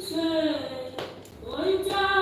Ishe, oita.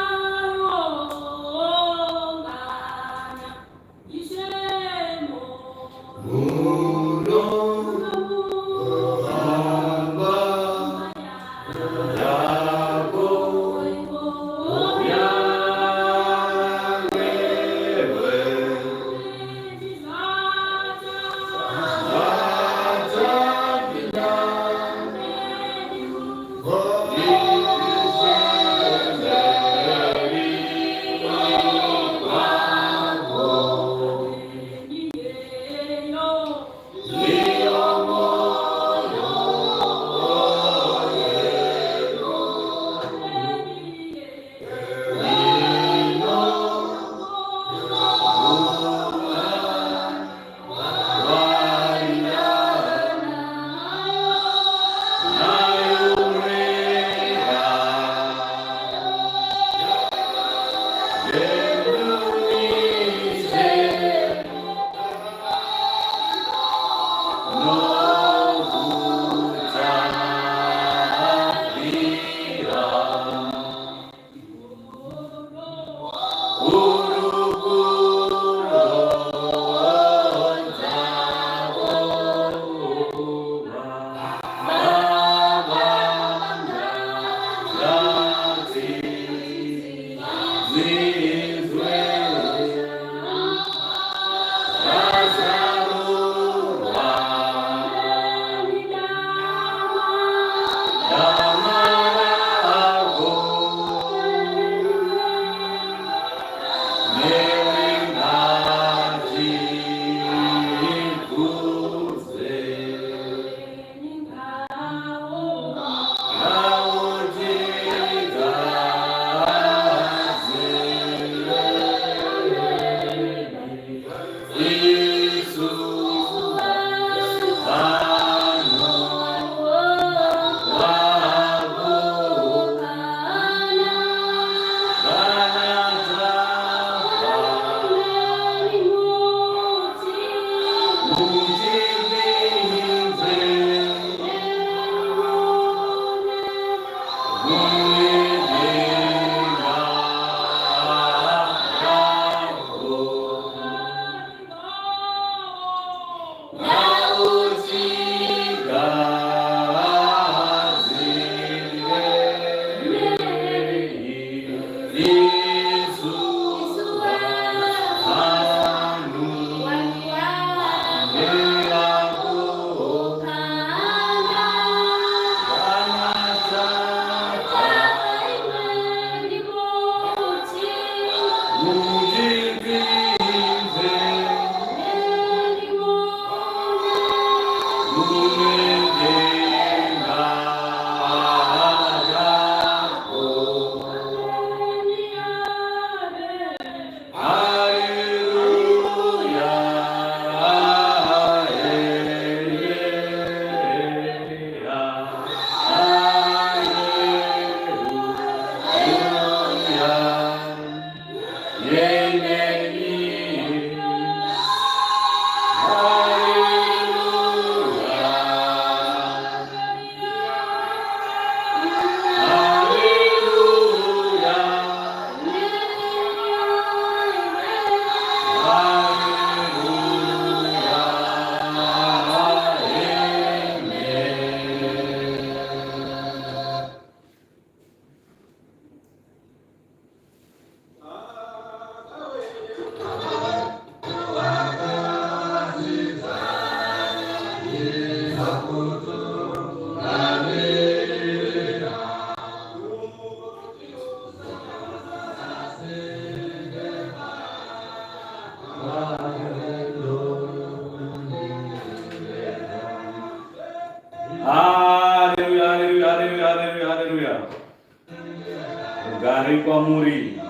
Rugare kwamuri.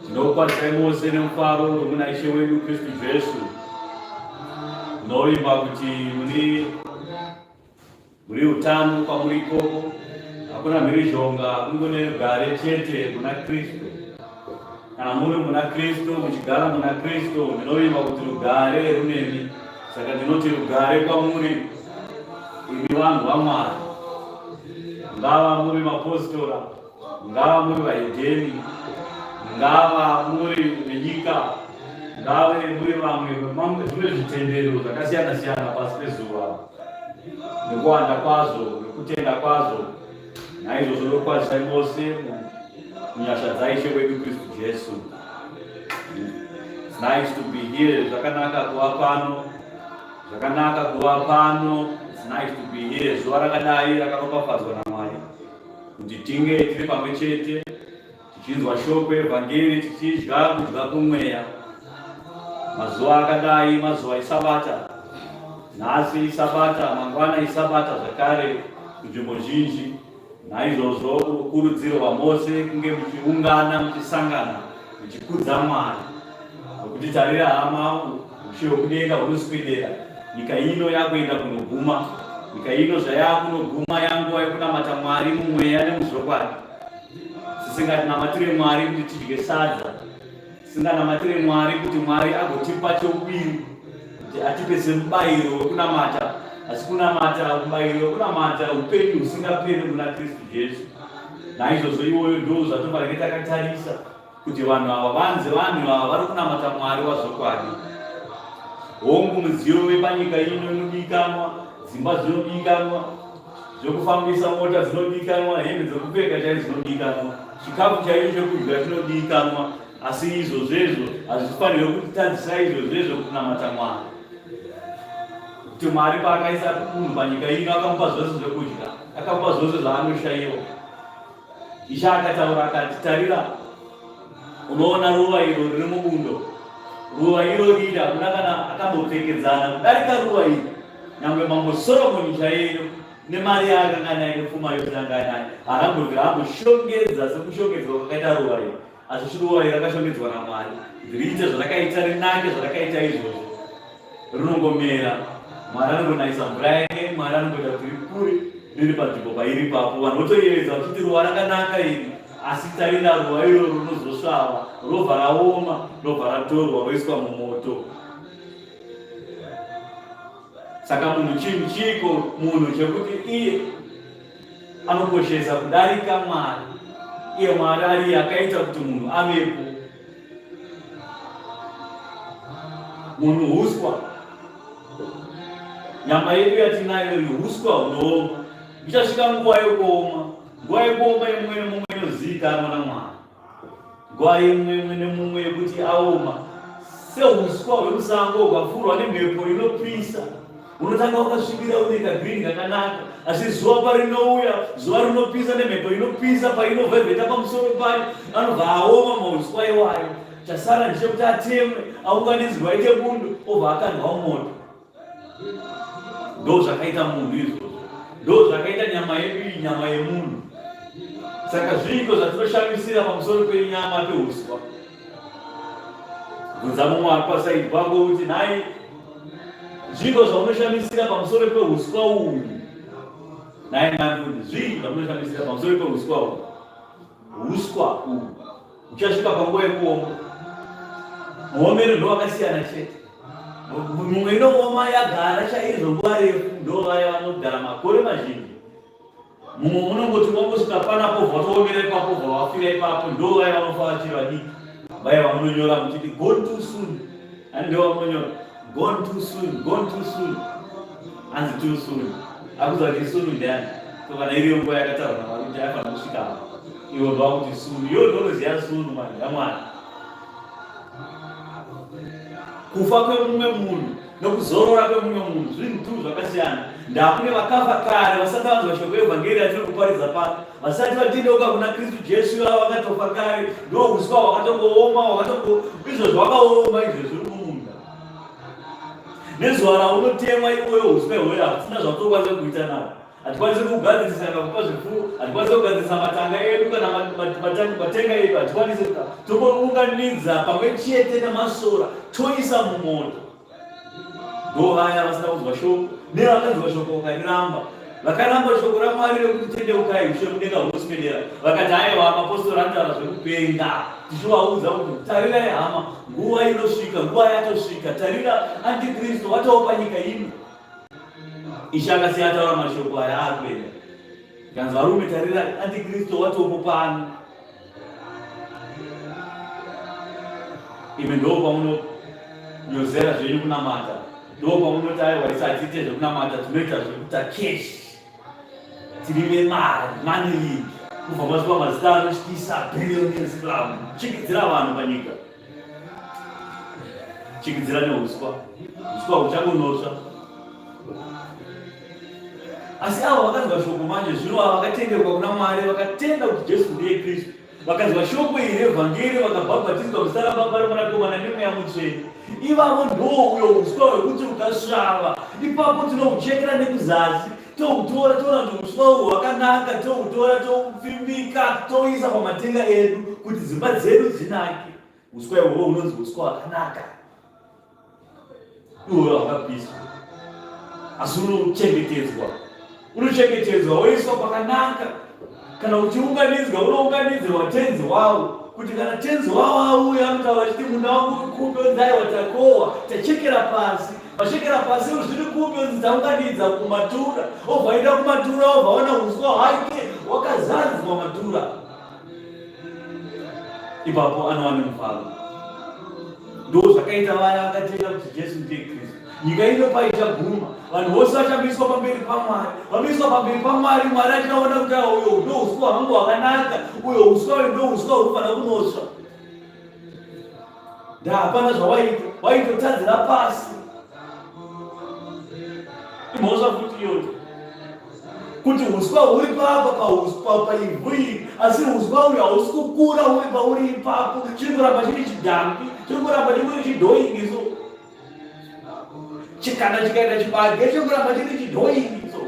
Tinokukwazisai mose nemufaro wemuna Ishe wedu Kristu Jesu. Ndinovimba kuti mune muri utano kwamuri ikoko. Hakuna mhirizhonga, kungone rugare chete muna Kristu. Kana muri muna Kristu, muchigara muna Kristu, ndinovimba kuti rugare runemi. Saka ndinoti rugare kwamuri imi vanhu vaMwari. Ngava muri mapostora, ngava muri vahedheni, ngava muri venyika, ngave muri vamwe vemamwe zvimwe zvitendero zvakasiyana siyana pasi pezuva, nekuwanda kwazvo, nekutenda kwazvo. Naizvozvo ndokwazisai mose munyasha dzaIshe wedu Kristu Jesu. It's nice to be here. Zvakanaka kuva pano. Zvakanaka kuva pano. It's nice to be here. Zuva rakadai rakaropafadzwa naMwari kuti tinge tiri pamwe chete tichinzwa shoko evhangeri tichidya kudya kumweya. Mazuva akadai mazuva esabata. Nhasi isabata, mangwana isabata zvakare kunzvimbo zhinji. Naizvozvo kurudzirwa mose kunge muchiungana, muchisangana, muchikudza Mwari. Nokuti tarira hama, ushe hwekudenga hunoswedera. Nyika ino yakuenda kunoguma. Nyika ino zvayakunoguma yanguva yekunamata Mwari mumweya nemuzvokwadi. Tisinganamatire Mwari kuti tidye sadza. Tisinganamatire Mwari kuti Mwari agotipa chouviri, kuti atipe semubayiro wekunamata, asi kunamata mubayiro wekunamata upenyu husingaperi muna Kristu Jesu. Naizvozvo iwoyo ndo zvatofanike takatarisa kuti vanhu ava vanzi vanhu ava vari kunamata Mwari wazvokwadi. Hongu, midziyo yepanyika ino inodikanwa, dzimba dzinodikanwa, zvekufambisa mota dzinodikanwa, hembe dzekupfeka chaidzo dzinodikanwa, chikafu chaicho chekudya chinodikanwa, asi izvozvezvo hazvifanirwe kutitadzisa izvozvezvo kunamata Mwari. Kuti Mwari paakaisa munhu panyika ino akamupa zvose zvekudya, akamupa zvose zvaanoshayiwa. Ishe akataura akati, tarira, unoona ruva iro riri mubundo, ruva iro riri hakuna kana akambopfekedzana kudarika ruva iri. Nyangwe mambo Soromoni chaiyo nemari yaakanga anayo nepfuma yose yanga anayo haangobvira amboshongedza sekushongedzwa kwakaita ruva iri. Asi ruva iri rakashongedzwa naMwari kuti riite zvarakaita, rinake zvarakaita izvozvo. Rinongomera, Mwari anongonayisa mvura yake, Mwari anongoita kuti rikure riri panzvimbo pairi ipapo. Vanhu votoyevedza vachiti ruva rakanaka iri, asi tarira ruva iroro rinozosvava, robva raoma, robva ratorwa roiswa mumoto. Saka munhu chinhu chiiko munhu chekuti iye anokoshesa kudarika Mwari, iye Mwari ariye akaita kuti munhu avepo. Munhu huswa, nyama yedu yatinayo iyi huswa hunooma, ichasvika nguva yekuoma. Nguva yekuoma yemumwe nemumwe inozivikanwa naMwari. Nguva yemumwe nemumwe yekuti aoma sehuswa hwemusango hwapfurwa nemhepo inopisa unotanga wakasvibira une kagreen kakanaka asi zuva parinouya zuva rinopisa nemhepo inopisa painovhevheta pamusoro payo anobva aoma mauswa iwayo chasara ndechekuti atemwe aunganidzwe aite bundo obva akandwa mumoto Ndo zvakaita munhu izvozvo, ndo zvakaita nyama yedu iyi, nyama yemunhu. Saka zviiko zvatinoshamisira pamusoro penyama peuswa? Bvunza mumwe ari pasaidi pako kuti nhai, zviiko zvaunoshamisira pamusoro peuswa uhu? Nhai mai mfundi, zvii zvamunoshamisira pamusoro peuswa uhu? Uswa uhu uchasvika panguva yekuoma. Muomero ndowakasiyana chete. Mumwe inooma yagara chaizvo nguva refu, ndo vaya vanogara makore mazhinji. Mumwe munongoti wangosvika panapo vatoomera ipapo bva wafira ipapo, ndo vaya vanofa vachiri vadiki, vaya vamunonyora muchiti gone too soon, ani ndo vamunonyora gone too soon, gone too soon, anzi too soon, akuziva kuti soon ndiani? So kana iriyo nguva yakatarwa naMwari kuti aifanira kusvika apa, iwe ndowakuti soon, iwe ndounoziva soon mani yaMwari. Kufa kwemumwe munhu nokuzorora kwemumwe munhu zvinhu tu zvakasiyana. Ndakune vakafa kare vasati vanzwa shoko yevhangeri yatiri kuparidza pano, vasati vatendeuka kuna Kristu Jesu, ivava vakatofa kare, ndo uswa hwakatongooma hwakatongo izvozvo hwakaoma izvozvo uri mumunda. Nezuva raunotemwa iwoyo uswa ihwoyo hakusina zvautokwanisa kuita nawo. Hatikwanisi kugadzirisa kana kupa zvipfuwo, hatikwanisi kugadzirisa matanga edu kana matenga edu, hatikwanisi. Tounganidza pamwe chete nemasora toisa mumoto. Ndo vaya vasina kunzwa shoko nevakanzwa shoko vakariramba. Vakaramba shoko raMwari rekuti tendeukai ushe mudenga hunoswedera. Vakati aiwa, mapostori anotaura zvekupenga. Tichivaudza kuti tarirai hama, nguva inosvika, nguva yatosvika. Tarira antikristu watawo panyika ino. Ishe akasiya ataura mashoko aya akuenda. Kanzi varume tarirai antikristu watopo pano. Imi ndo pamunonyozera zvenyu kunamata, ndo pamunoti aiwa isu hatiite zvekunamata, tinoita zvekuita cash, tiri vemari, money league, kubva mazuva mazita anotyisa billionaires club, chikidzira vanhu panyika, chikidzira neuswa, uswa huchangonotsva. Asi avo vakanzwa shoko manje zvino ava vakatenderwa kuna Mwari, vakatenda kuti Jesu ndiye Kristu, vakanzwa shoko iri revhangeri, vakabhabhatidzwa muzita raBaba reMwanakomana neMweya Mutsvene. Ivavo ndoo uyo uswa hwekuti ukasvava ipapo tinohuchekera nekuzasi toutora toona kuti uswa uhu hwakanaka, toutora toupfimbika touisa pamatenga edu kuti dzimba dzedu dzinake. Uswa ihwohwo hunonzi uswa hwakanaka. Iwe wakapiswa asi unochengetedzwa, unochengetedzwa woiswa pakanaka. Kana uchiunganidzwa unounganidzirwa tenzi wawo, kuti kana tenzi wawo auya anotaura achiti munda wangu uri kupi? Onzi aiwa takohwa, tachekera pasi. Vachekera pasi zviri kupi? Onzi taunganidza kumatura. Obva aenda kumatura, obva aona uswa hwake hwakazadzwa matura. Ipapo anova nemufaro. Ndo zvakaita vaya vakatenda kuti Jesu ndiye Kristu. Nyika ino paichaguma, vanhu vose vachamiswa pamberi paMwari. Vamiswa pamberi paMwari, Mwari achaona kuti uyo ndo uswa hwangu hwakanaka, uyo uswa uyu ndo uswa hunofanira kunotsva. Nda hapana zvawaita, waitotadzira pasi. Imhosva futi iyoyo kuti uswa huri papa pauswa paivhu iri, asi uswa uyu hausi kukura uri pauri ipapo, chiri kuramba chiri chidhambi, chiri kuramba chingori chidhoingi so chikana chikaita chibage chiri kuramba chiri chidhoingi so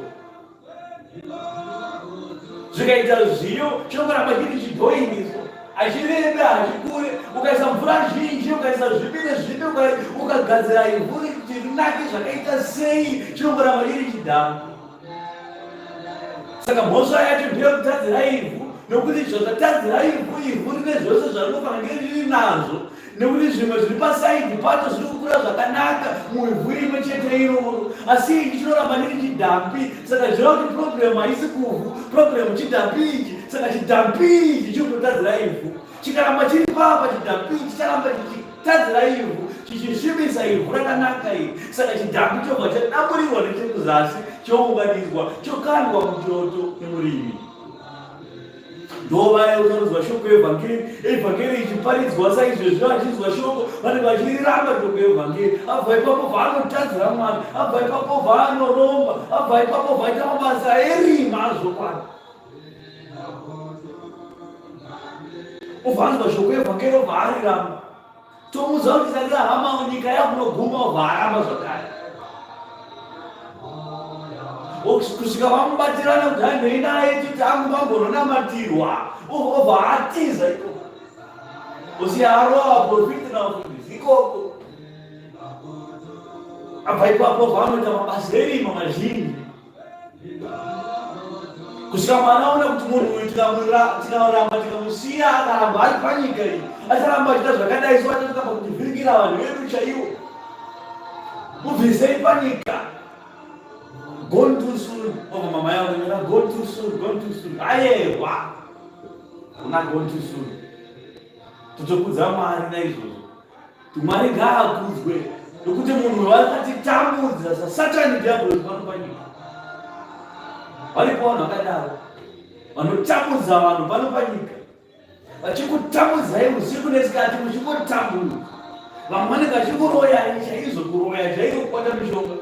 zvikaita zviyo chinokuramba chiri chidhoingi so hachirebe hachikure. Ukaisa mvura zhinji, ukaisa zvipi nezvipi, ukagadzira ivhu kuti rinake zvakaita sei, chinongoramba chiri chidhambi. Saka mhosva yacho ndeyekutadzira ivhu, nokuti zvatadzira ivhu, ivhu rine zvose zvarinofanira kunge riri nazvo, nekuti zvimwe zviri pasaidhi pacho zviri kukura zvakanaka muivhu rimwe chete iroro, asi ichi chinoramba riri chidhambi. Saka zvireva kuti problem haisi kuvhu, problem chidhambi ichi. Saka chidhambi ichi chiri kutotadzira ivhu, chikaramba chiri papa chidhambi ichi chicharamba chichitadzira ivhu, chichisvibisa ivhu rakanaka iri. Saka chidhambi chobva chadamburirwa nechekuzasi, chounganidzwa, chokandwa muchoto nemurimi. Ndovaya unonzwa shoko yevhangeri, evhangeri ichiparidzwa saizvezvi, vachinzwa shoko vanenge vachiriramba shoko yevhangeri. Abva ipapo vaanotadzira Mwari, abva ipapo vaanoromba, abva ipapo vaita mabasa erima azvokwadi. Obva anzwa shoko yevhangeri obva ariramba. Tomuudza kuti tarira hama, nyika yakunoguma, obva aramba zvakare. Kusvika vamubatirana kuti handei naye toti angu vamboronamatirwa, obva atiza ikoko, osiya arova vaprofiti navafundisi ikoko. Abva ipapo vanoita mabasa erima mazhinji kusvika Mwari aona kuti munhu uyu tikaramba tikamusiya akaramba ari panyika iyi, acharamba achiita zvakadai so, achasvika pakutivhiringira vanhu vedu chaivo. Mubvisei panyika. Gone too soon. Obva mama yavo nyora gone too soon, gone too soon. Ayewa, una gone too soon. Totokudza Mwari naizvozvo. Mwari ngaakudzwe nokuti munhu vakatitambudza saSatani dhiabhorosi pano panyika. Varipo vanhu vakadaro vanotambudza vanhu pano panyika, vachikutambudzai usiku nesikati, muchingotambudza. Vamwe vanenge vachikuroyai chaizvo, kuroya chaiko, kubata mishonga.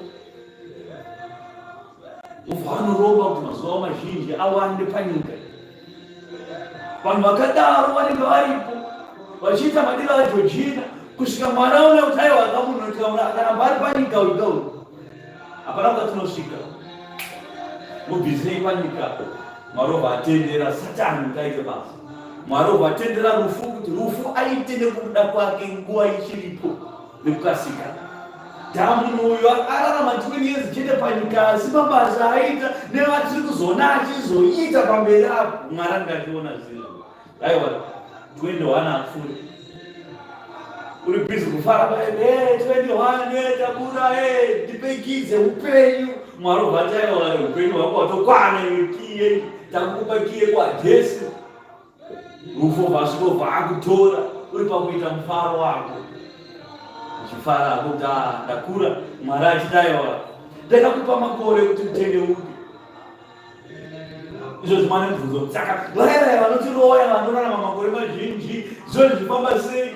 Ubva vanoromba kuti mazuva mazhinji awande panyika. Vanhu vakadaro vanenge varipo vachiita madiro aJojina kusvika mwana aona kuti aiwa, akamunhu akaramba ari panyika uyu kauyu hapana kwatinosvika. Mubvisei panyika. Mwari obva atendera Satani kuti aite basa. Mwari obva atendera rufu kuti rufu aite nekuda kwake nguva ichiripo nekukasika. Dhamu uyu ararama 20 years chete panyika asi mabasa aita nevatiri kuzoona achizoita pamberi apo Mwari ange achiona zvinhu. Aiwa 21 apfuure. Uri busy kufara paya eh 21 eh tabura eh ndipekidze upenyu. Mwari obva ati aiwa upenyu hwako watokwana iwe kiye takukupa kiye kwaJesu. Rufu vasviko vakutora uri pakuita mufaro wako uchifara hako kuti ah, ndakura Mwari achidaiwa ndakakupa makore kuti utendeuke izvo zvimane mubvunzo saka vaya vaya vanotiroya vanorarama makore mazhinji zvo zvifamba sei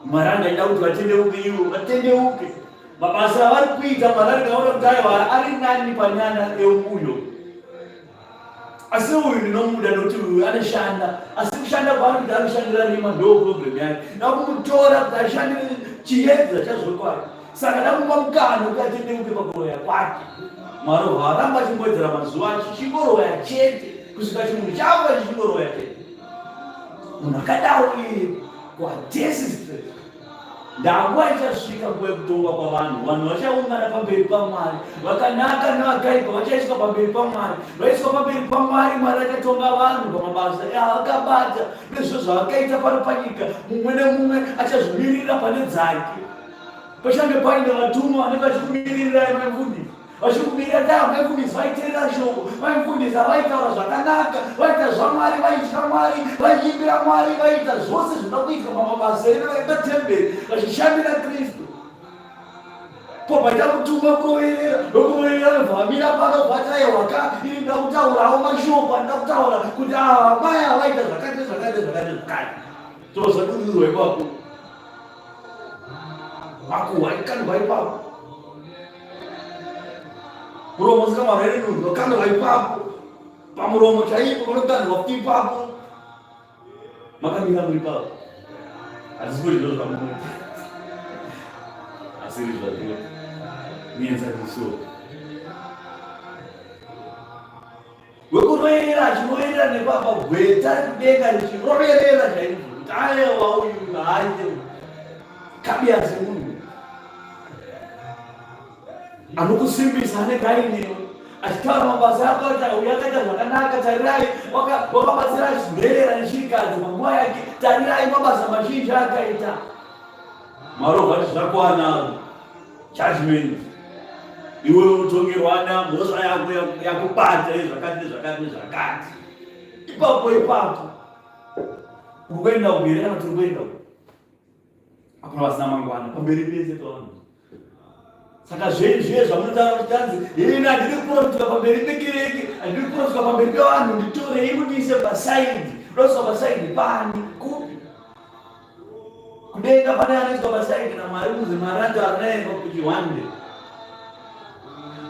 Mwari angaida kuti vatendeuke ivo vatendeuke mabasa avari kuita Mwari angaona kuti aiwa ari nani panyana euyo asi uyu ndinomuda nokuti uyu anoshanda asi kushanda kwaari kuti anoshandira rima ndo problem yake ndakumutora kuti ashandire chiedza chazvokwadi saka ndamupa mukana kuti atendeuke pakuroya kwake Mwari hwaramba achingowedzera mazuva chichingoroya chete kusvika chimunhu chafa chichingoroya chete munhu akadaro iye kwajesu kristu Ndanguva ichasvika nguva yekutongwa kwavanhu. Vanhu vachaungana pamberi paMwari, vakanaka nevakaipa vachaiswa pamberi paMwari. Vaiswa pamberi paMwari, Mwari achatonga vanhu pamabasa avakabata nezvo zvavakaita pano panyika. Mumwe nemumwe achazvimirira pane dzake. Pachange paine vatumwa vanenge vachikumiririrai mai Vachikumirira dai vaifundisi vaiteerera shoko, vaifundisa vaitaura zvakanaka, vaita zvaMwari, vaitya Mwari, vaiimbira Mwari, vaiita zvose zvinoda kuitwa pamabasa edu epatemberi, vachishandira Kristu. Ko paita kutuma kuroverera, vokuroverera vobva vamira pano vati aiwaka, ini ndoda kutaurawo mashoko andida kutaura kuti ava mai ava vaita zvakati zvakati zvakati zvakati. Tozvadurirwa ipapo. Makuhwa ikandwa ipapo. Muromo usina marere nunhu wakandwa ipapo. Pamuromo chaipo panokandwa futi ipapo. Makamira muri papo. Hatisi kuti ndozvamunoita. Asi iri zvatinoita. Mienzaniso. Wekuroverera achiroverera nepapa gweta rekudenga richiroverera chaizvo kuti ayewa uyu haaite kabiya semunhu anokusimbisa anenge ainewe achitaura mabasa ako ati uyu akaita zvakanaka tarirai wakabatsira nherera nechirikadzi panguva yake tarirai mabasa mazhinji akaita Mwari obva zvakwana judgment iwe unotongerwa mhosva yako yakubata zvakati nezvakati nezvakati ipapo ipapo uri kuenda uku here kana kuti uri kuenda uku hakuna vasina mangwana pamberi pese pavanhu saka zvenyu zviye zvamunotaura kuti tanzi ini handidi kuprofitwa pamberi pekereke handidi kuprofitwa pamberi pevanhu nditorei mundiise pasaidi unoiswa pasaidi pani kupi Kudenga pane anoiswa pasaidi naMwari kunzi Mwari anotaura naye kuti one day.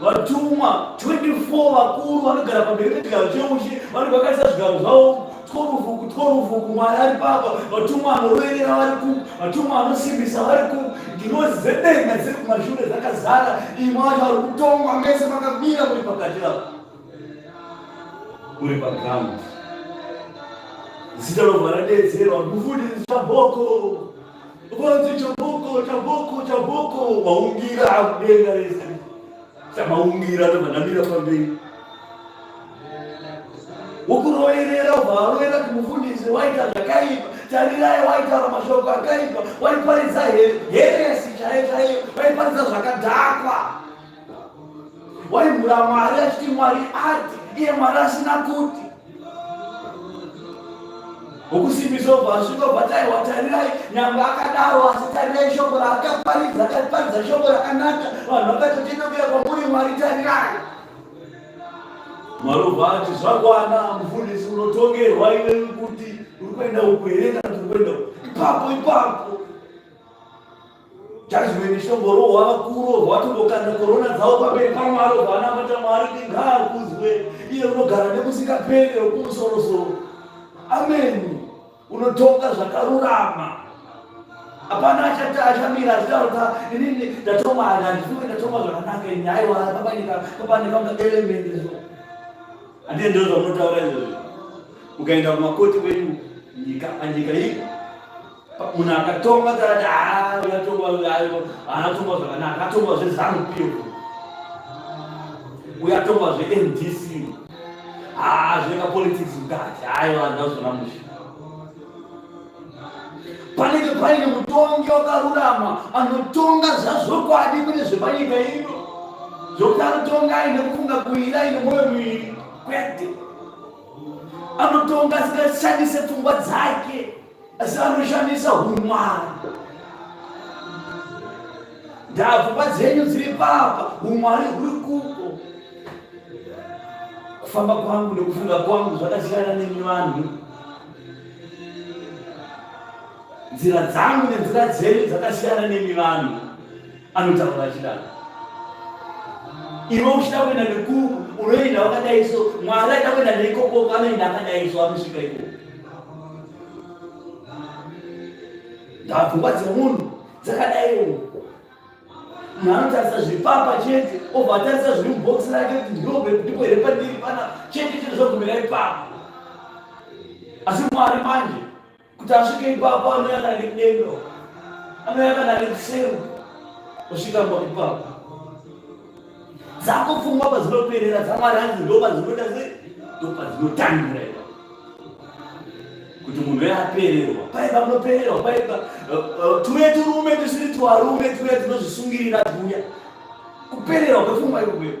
Vatumwa 24 vakuru vanogara pamberi pechigaro cheushe vanenge vakaisa zvigaro zvavo tworufuku tworufuku Mwari ari papa vatumwa vanoroverera vari ku vatumwa vanosimbisa vari ku ngirozi dzedenga dziri kumashure dzakazara imwe vacho vari kutongwa mese makamira muri pakati apo uri paground zita robva radedzerwa mufundisi chaboko vanzi chaboko chaboko chaboko maungira akudenga rese chamaungira ndobva ndamira pamberi wokuroverera ubva varovera kuti mufundisi waita zvakaipa tarirai waitaura mashoko akaipa waiparidza heresi chaiyo chaiyo waiparidza zvakadhakwa Waimhura Mwari achiti Mwari ati, iye Mwari asina kuti. Wokusimbisa obva asvika obva taiwa tarirai, nyangwe akadaro asi tarirai shoko raakaparidza, akaparidza shoko rakanaka, vanhu vakatotendekera kwamuri Mwari tarirai. Mwari obva ati zvakwana mufundisi unotongerwa iwe kuti uri kuenda uku here kana kuti uri kuenda uku. Ipapo ipapo. Judgment ichitongorohwa vakuru vatongokanda korona dzavo pamberi paMwari obva anamata Mwari kuti ngaakudzwe iye unogara nekusingaperi wekumusorosoro. Amen. Unotonga zvakarurama. Hapana achati achamira achitaura kuti inini ndatongwa handifunge ndatongwa zvakanaka ini aiwa papanika papanika element so. Handiye ndizvo zvamunotaura izvozvo. Ukaenda kumakoti kwenyu nyika anyika iyi munhu akatonga takati ah, uyatongwa anatongwa zvakanaka atongwa zvezanu pf uyatongwa zvemdc ah, zvinenge politics mukati aiwa ndazvona mushe panenge paine mutongi wakarurama anotonga zvazvokwadi kune zvepanyika ino zvokuti anotonga aine kufunga kuira aine mwoyo miviri kwete anotonga asingashandise pfungwa dzake asi anoshandisa umwari ndaa pfungwa dzenyu dziri papa umwari huri kuko kufamba kwangu nekufunga kwangu zvakasiyana nemi vanhu nzira dzangu nenzira dzenyu dzakasiyana nemi vanhu anotaura achidaro iwe uchida kuenda nekuku unoenda wakadai so mwari aida kuenda neikokoko anoenda akadai so anosvika ikoko ndapfungwa dzemunhu dzakadaiwo Munhu anotarisa zviri papa chete obva atarisa zviri mubhokisi rake kuti ndiobe ndipo here pandiri pana chete chete zvogumira ipapo. Asi Mwari manje kuti asvike ipapo anouya kana nekudenga anouya kana nekuseri osvika ipapo. Dzako pfungwa padzinoperera dzaMwari hanzi ndopadzinoda sei ndopadzinotangira ipapo. kuti munhu uye apererwa paiva munopererwa paiva eh, eh, tuye turume tusiri tuvarume tuye tunozvisungirira tuya kupererwa kwepfungwa ikokweyo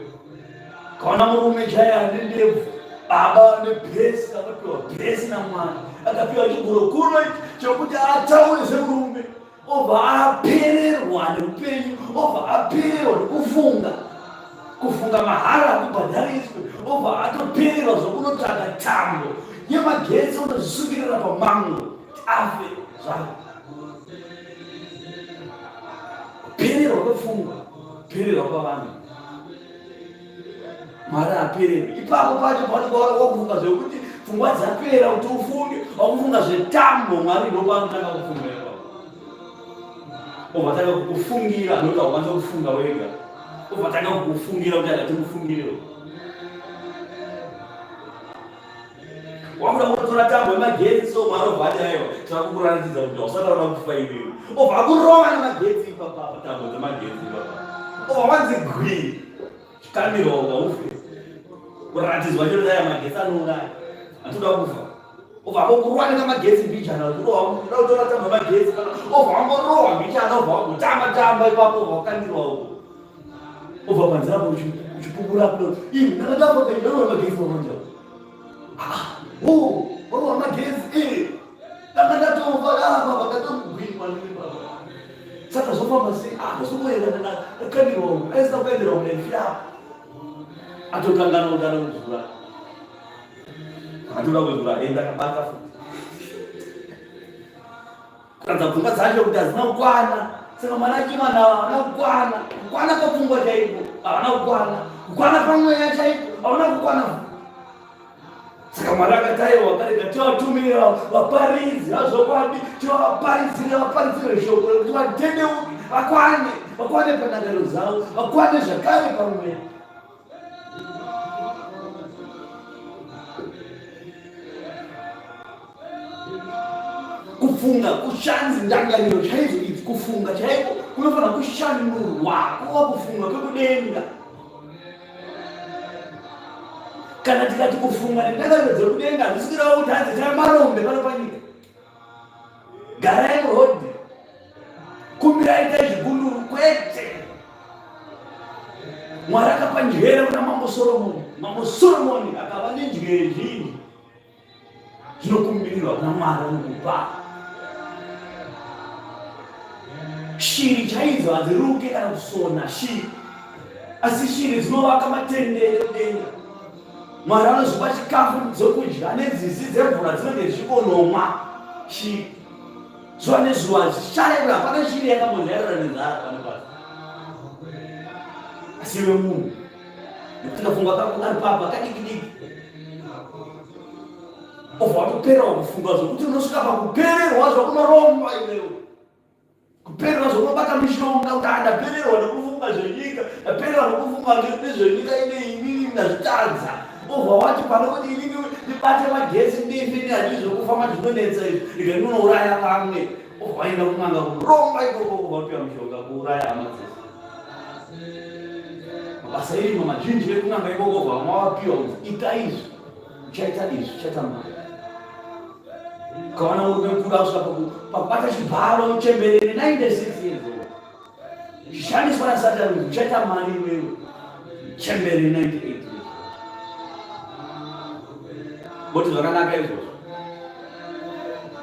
kaona murume chaiye ane ndebvu baba nebhesi akapiwa bhesi namwari akapiwa chigurokuro chokuti ataure zvemurume obva apererwa neupenyu obva apererwa nekufunga kufunga mahara akubhadhariswe obva atopererwa zvokunotsvaga tambo yemagetsi unozvisungirira pamango kuti afe zvake kupererwa kwepfungwa kupererwa kwavanhu Mwari hapererwi. Ipapo pacho paunenge wakufunga zvekuti pfungwa dzapera kuti ufunge, wakufunga zvetambo, Mwari ndipo paanotanga kufunga ipapo. Obva tanga kukufungira nokuti haukwanisa kufunga wega. Obva tanga kukufungira kuti akati mufungirewo. Wakuda kutora tambo yemagetsi so Mwari obva ati aiwa takukuratidza kuti hausati waona kufa iwewe. Obva akurova nemagetsi ipapa tambo dzemagetsi ipapa. Obva wanzi gwii. Chikandirwa uka ufe. Kuratidzwa chero dai magetsi anouraya. Hatoda kufa. Obva akurova nemagetsi mbijana kurova unoda kutora tambo yemagetsi kana obva wangorohwa mbijana obva wangotamba tamba ipapo obva wakandirwa uko. Obva panze apo uchipupura kudo. Ii ndakatamba kaindarova magetsi manje. Ah, oh, warova magetsi eh. Ndanga ndatofa apa vakatogwinywa nini baba. Saka zvofamba sei? Ah, ndozongoenda ndakandirwa uko. Aisina kuendera uko ndaifira apa. Atokanganwa kuti anoda kuzvura. Atoda kuzvura, enda akabata futi. Kuratidza pfungwa dzacho kuti hadzina kukwana. Saka mwana achimana havana kukwana. Kukwana kwapfungwa chaiko havana kukwana. Kukwana pamweya chaiko havana kukwana. Saka Mwari akati aiwa karega tivatumira vaparidzi vazvokwadi tivaparidzire vaparidzire shoko rekuti vatendeuke vakwane vakwane pandangariro dzavo vakwane zvakare pamweya. Kufunga kushanzi ndangariro chaidzo idzi kufunga chaiko kunofanira kushandurwa kuva kufunga kwekudenga. Kana tikati kufunga nendangariro dzekudenga hazvisi kureva kuti hanzi tava marombe pano panyika. Garai murodhi, kumbirai itai zvigunduru, kwete. Mwari akapa njere kuna Mambo Soromoni. Mambo Soromoni akava nenjere zhinji. Zvinokumbirirwa kuna Mwari anokupa. Shiri chaidzo hadziruke kana kusona shiri, asi shiri dzinovaka matende ekudenga. Mwari anozipa chikafu dzokudya nenzizi dzemvura dzinenge dzichikonomwa shiri zuva nezuva zvicharebura. Hapana shiri yakambonyairara nenzara pano pasi, asi iwe munhu nekuti kafunga kako kari papa kadiki diki obva watoperawo kufunga zvokuti unosvika pakupererwa zvakunoromba iwewe kupererwa zvokunobata mishonga kuti ah, ndapererwa nekufunga zvenyika ndapererwa nekufunga nezvenyika ine inini ndazvitadza. Obva wati pane kuti inini ndibate magetsi ndife ini handii zvekufamba zvinonetsa izvi, ndika ndinouraya vamwe. Obva waenda kun'anga kuromba ikoko obva wapiwa mishonga kuuraya hama dzese. Mabasa erima mazhinji vekun'anga ikoko obva vamwe wapiwa kunzi ita izvi, uchaita izvi, uchaita mari. Ukaona murume mukuru asvika pakubata chibharo muchemberere 96 years old. Shandiswa naSatani kuti uchaita mari iwewe. Chembere 98 years. Boti zvakanaka izvozvo.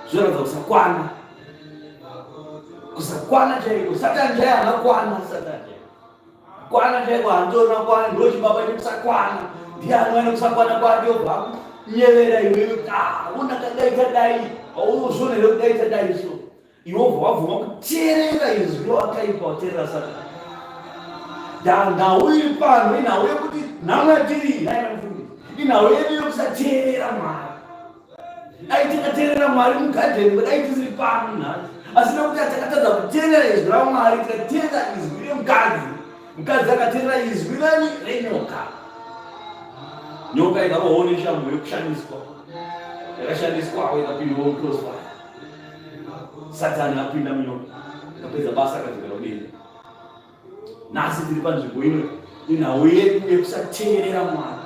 Zvinoratidza kusakwana. Kusakwana chaiko. Satani chaiye haana kwana Satani chaiye. Kwana chaiko handitorina kwana ndo chibaba chekusakwana. Ndiye anouya nekusakwana kwake obva akunyevera iwewe kuti ah una kadai tadai. Hauzvione here kudai tadai so. Iwe wobva wabvuma kuteerera izwi rewakaipa wateerera Satani. Nhau iri pano inhau yekuti nhamo yatiri iyi nhai mufundisi, inhau yedu yekusateerera Mwari. Dai takateerera Mwari mugadheni kudai tisiri pano nhasi, asi nekuti takatadza kuteerera izwi raMwari tikateerera izwi remukadzi. Mukadzi akateerera izwi rani renyoka. Nyoka ikarohwa neshamhu yekushandiswa, yakashandiswawo ikapindwawo mucrossfire. Satani apinda munyoka akapedza basa akadzokera kudenga. Nhasi tiri panzvimbo ino inhau yedu yekusateerera Mwari.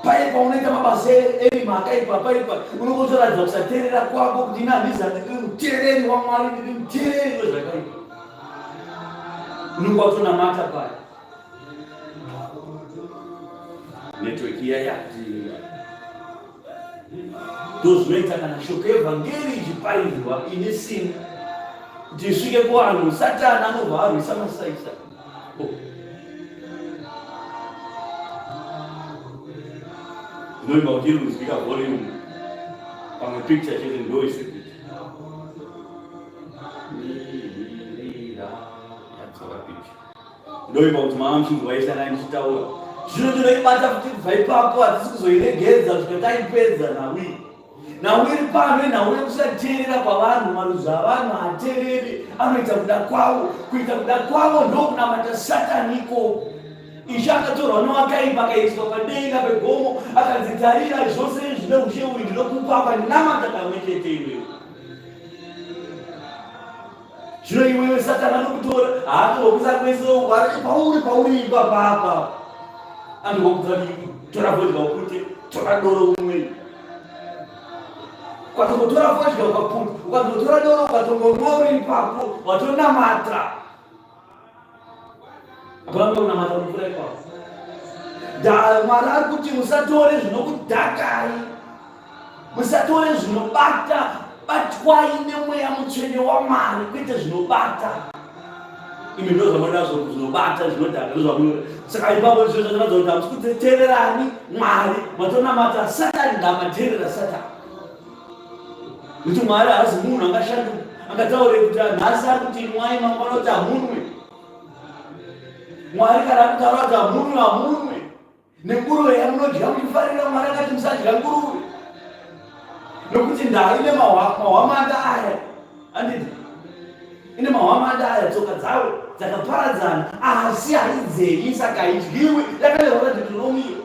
Paye paunoita mabasa erima akaipa paipa unongotoratidza kusateerera kwako kuti ini handizi handiri muteereri waMwari ndiri muteereri wezvakaipa. Unenge watonamata paya. Network iya yakuti Ndozvinoita kana shoko yevhangeri ichiparidzwa ine simba kuti isvike kuvanhu, Satani anobva arwisa masaisa. Oh. Ndinoimba kuti iri kunzwika volume pamwe picture chete ndo isiri kuita. Mirira yadzoka picture. Ndoimba kuti mama muchinzwa yese ana ndichitaura. Zvino ndinoibata kuti kubva ipapo hatisi kuzoiregedza kusvika taipedza nhau iyi. Nhau iri pano inhau yekusateerera kwavanhu, marudzi avanhu haateereri, anoita kuda kwavo. Kuita kuda kwavo ndokunamata Satani ikoko. Ishe akatorwa nowakaipa akaiswa padenga pegomo akanzi tarira zvose izvi neushe uyu ndinokupa akanamata kamwe chete iwewe. Zvino iwewe Satani anokutora haatokusa kwese uko ari pauri pauri ipapapa anokuudza kuti tora fodya upute tora doro umwe ukatongotora fodya ukaputa ukatongotora doro ukatongonwa uri ipapo watonamata Hapana kunamata unopfuura ipapo. Mwari ari kuti musatore zvinokudhakai, musatore zvinobata, batwai nemweya mutsvene waMwari kwete zvinobata. Imi ndo zvamunoda zvinobata zvinodhaka ndozvamunoda. Saka ipapo ndizvo zvatoratidza kuti hamusi kuteererani Mwari, matonamata Satani, ndamateerera Satani. Nekuti Mwari haazi munhu angashanduka, angataure kuti nhasi ari kuti inwai, mangwana kuti hamunwe. Mwari kana akutaura kuti hamunwe, hamunwe. Nenguruve yamunodya muchifarira, Mwari akati musadya nguruve. Nokuti ndaa ine mahwamanda aya, handiti? Ine mahwamanda aya, tsoka dzawo dzakaparadzana, asi haidzenyi, saka haidyiwi. Yakanyorwa naDeuteronomio.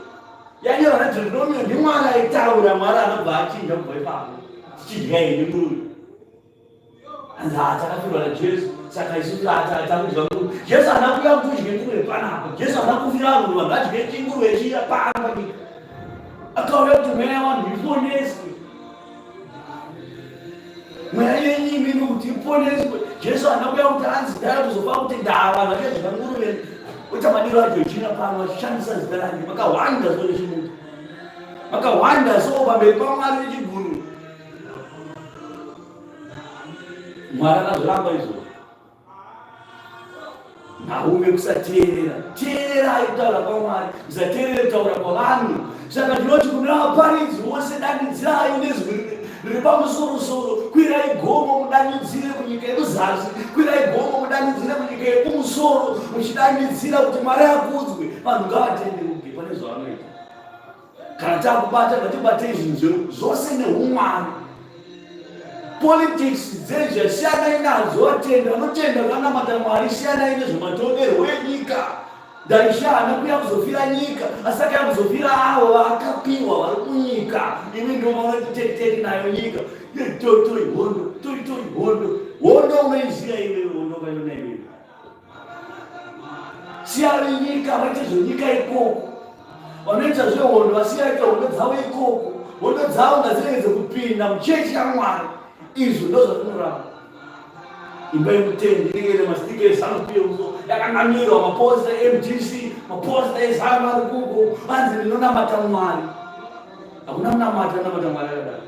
Yanyorwa naDeuteronomio ndiMwari aitaura, Mwari anobva achinja kubva ipapo. Tichidya henyu nguruve. Hanzi haa takafirwa naJesu saka isu takudya nguruve. Jesu haana kuuya kuti udye nguruve panapa. Jesu haana kufira vanhu kuti vanhu vadye chinguruve chiya pano panyika. Akauya kuti mweya yevanhu iponeswe. Mweya yenyu imimi kuti iponeswe. Jesu haana kuuya kuti hanzi ndaya kuzofa kuti ndaa vanhu vachadya nguruve. Oita madiro aJojina pano vachishandisa zita rake. Vakahwanda so nechimuti. Vakahwanda so pamberi paMwari nechigunwe. Mwari akazviramba izvozvo. Nhau yekusateerera. Teererai kutaura kwaMwari, musateerere kutaura kwavanhu. Saka ndinoti kuna vaparidzi vose, danidzirai nezwi riri pamusorosoro, kwirai gomo mudanidzire kunyika yekuzasi, kwirai gomo mudanidzire kunyika yekumusoro, muchidanidzira kuti Mwari akudzwe. Vanhu ngavatendeuke pane zvavanoita. Kana takubata ngatibatei zvinhu zvedu zvose neumwari. Politics dzeZhia siyanai nadzo, vatendi vanotenda vanamata Mwari siyanai nezvematongerwo enyika. Ndaishe haana kuuya kuzofira nyika, asi akauya kuzofira avo vaakapiwa vari kunyika. Imi ndio maona titeri nayo nyika. Toi hondo, toi toi hondo. Hondo unoiziva iwewe, hondo ukaiona iwewe. Siya venyika vaite zvenyika ikoko. Vanoita zvehondo vasiya vaita hondo dzavo ikoko. Hondo dzavo ngadziregedze kupinda muchechi yaMwari. Izvo ndozvatinoramba. Imba yemutendi inenge ine mastika eZanu PF so yakanamirwa maposta eMDC, maposta eZanu ari kuko. Hanzi ndinonamata Mwari. Hakuna munamato anonamata Mwari akadaro.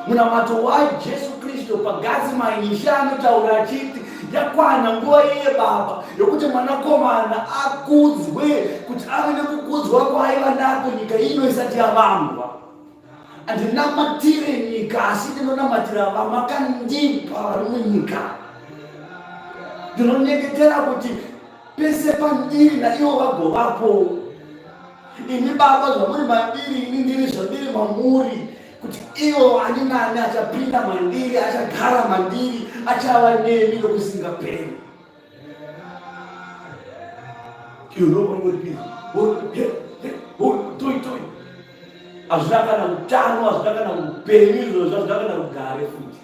Munamato waJesu Kristu paGatsemani, Ishe anotaura achiti, Yakwana nguva iye Baba yokuti Mwanakomana akudzwe, kuti ave nekukudzwa kwaaiva nako nyika ino isati yavambwa. Handinamatire nyika, asi ndinonamatira vamakandipa vari munyika. Ndinonyengetera kuti pese pandiri naivo vagovapo. Imi Baba zvamuri mandiri, ini ndiri zvandiri mamuri, kuti ivo ani nani achapinda mandiri, achagara mandiri, achava nemi nokusingaperi. Hazvina kana utano, hazvina kana upenyu izvozvo, hazvina kana rugare futi.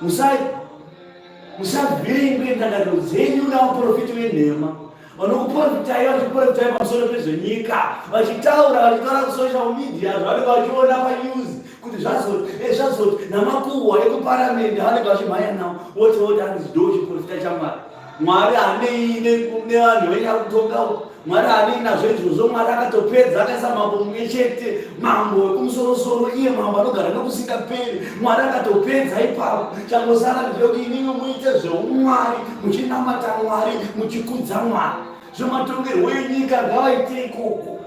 Musai musavhiringwe ndangariro dzenyu navaprofiti venhema vanokuprofitai vachiprofitai pamusoro pezvenyika vachitaura vachitaura kusocial media zvavanenge vachiona panews kuti zvazoti eh, zvazoti namakuhwa ekuparamende avanenge vachimhanya nawo woti woti hanzi ndo chiprofita chamwari Mwari hanei nevanhu venyakutonga uku. Mwari hanei nazvo izvozvo. Mwari akatopedza akaisa mambo mumwe chete, mambo wekumusorosoro, iye mambo anogara nokusingaperi. Mwari akatopedza ipapo. Changosara ndechekuti imimi muite zveumwari, muchinamata Mwari, muchikudza Mwari. Zvematongerwo enyika ngavaite ikoko.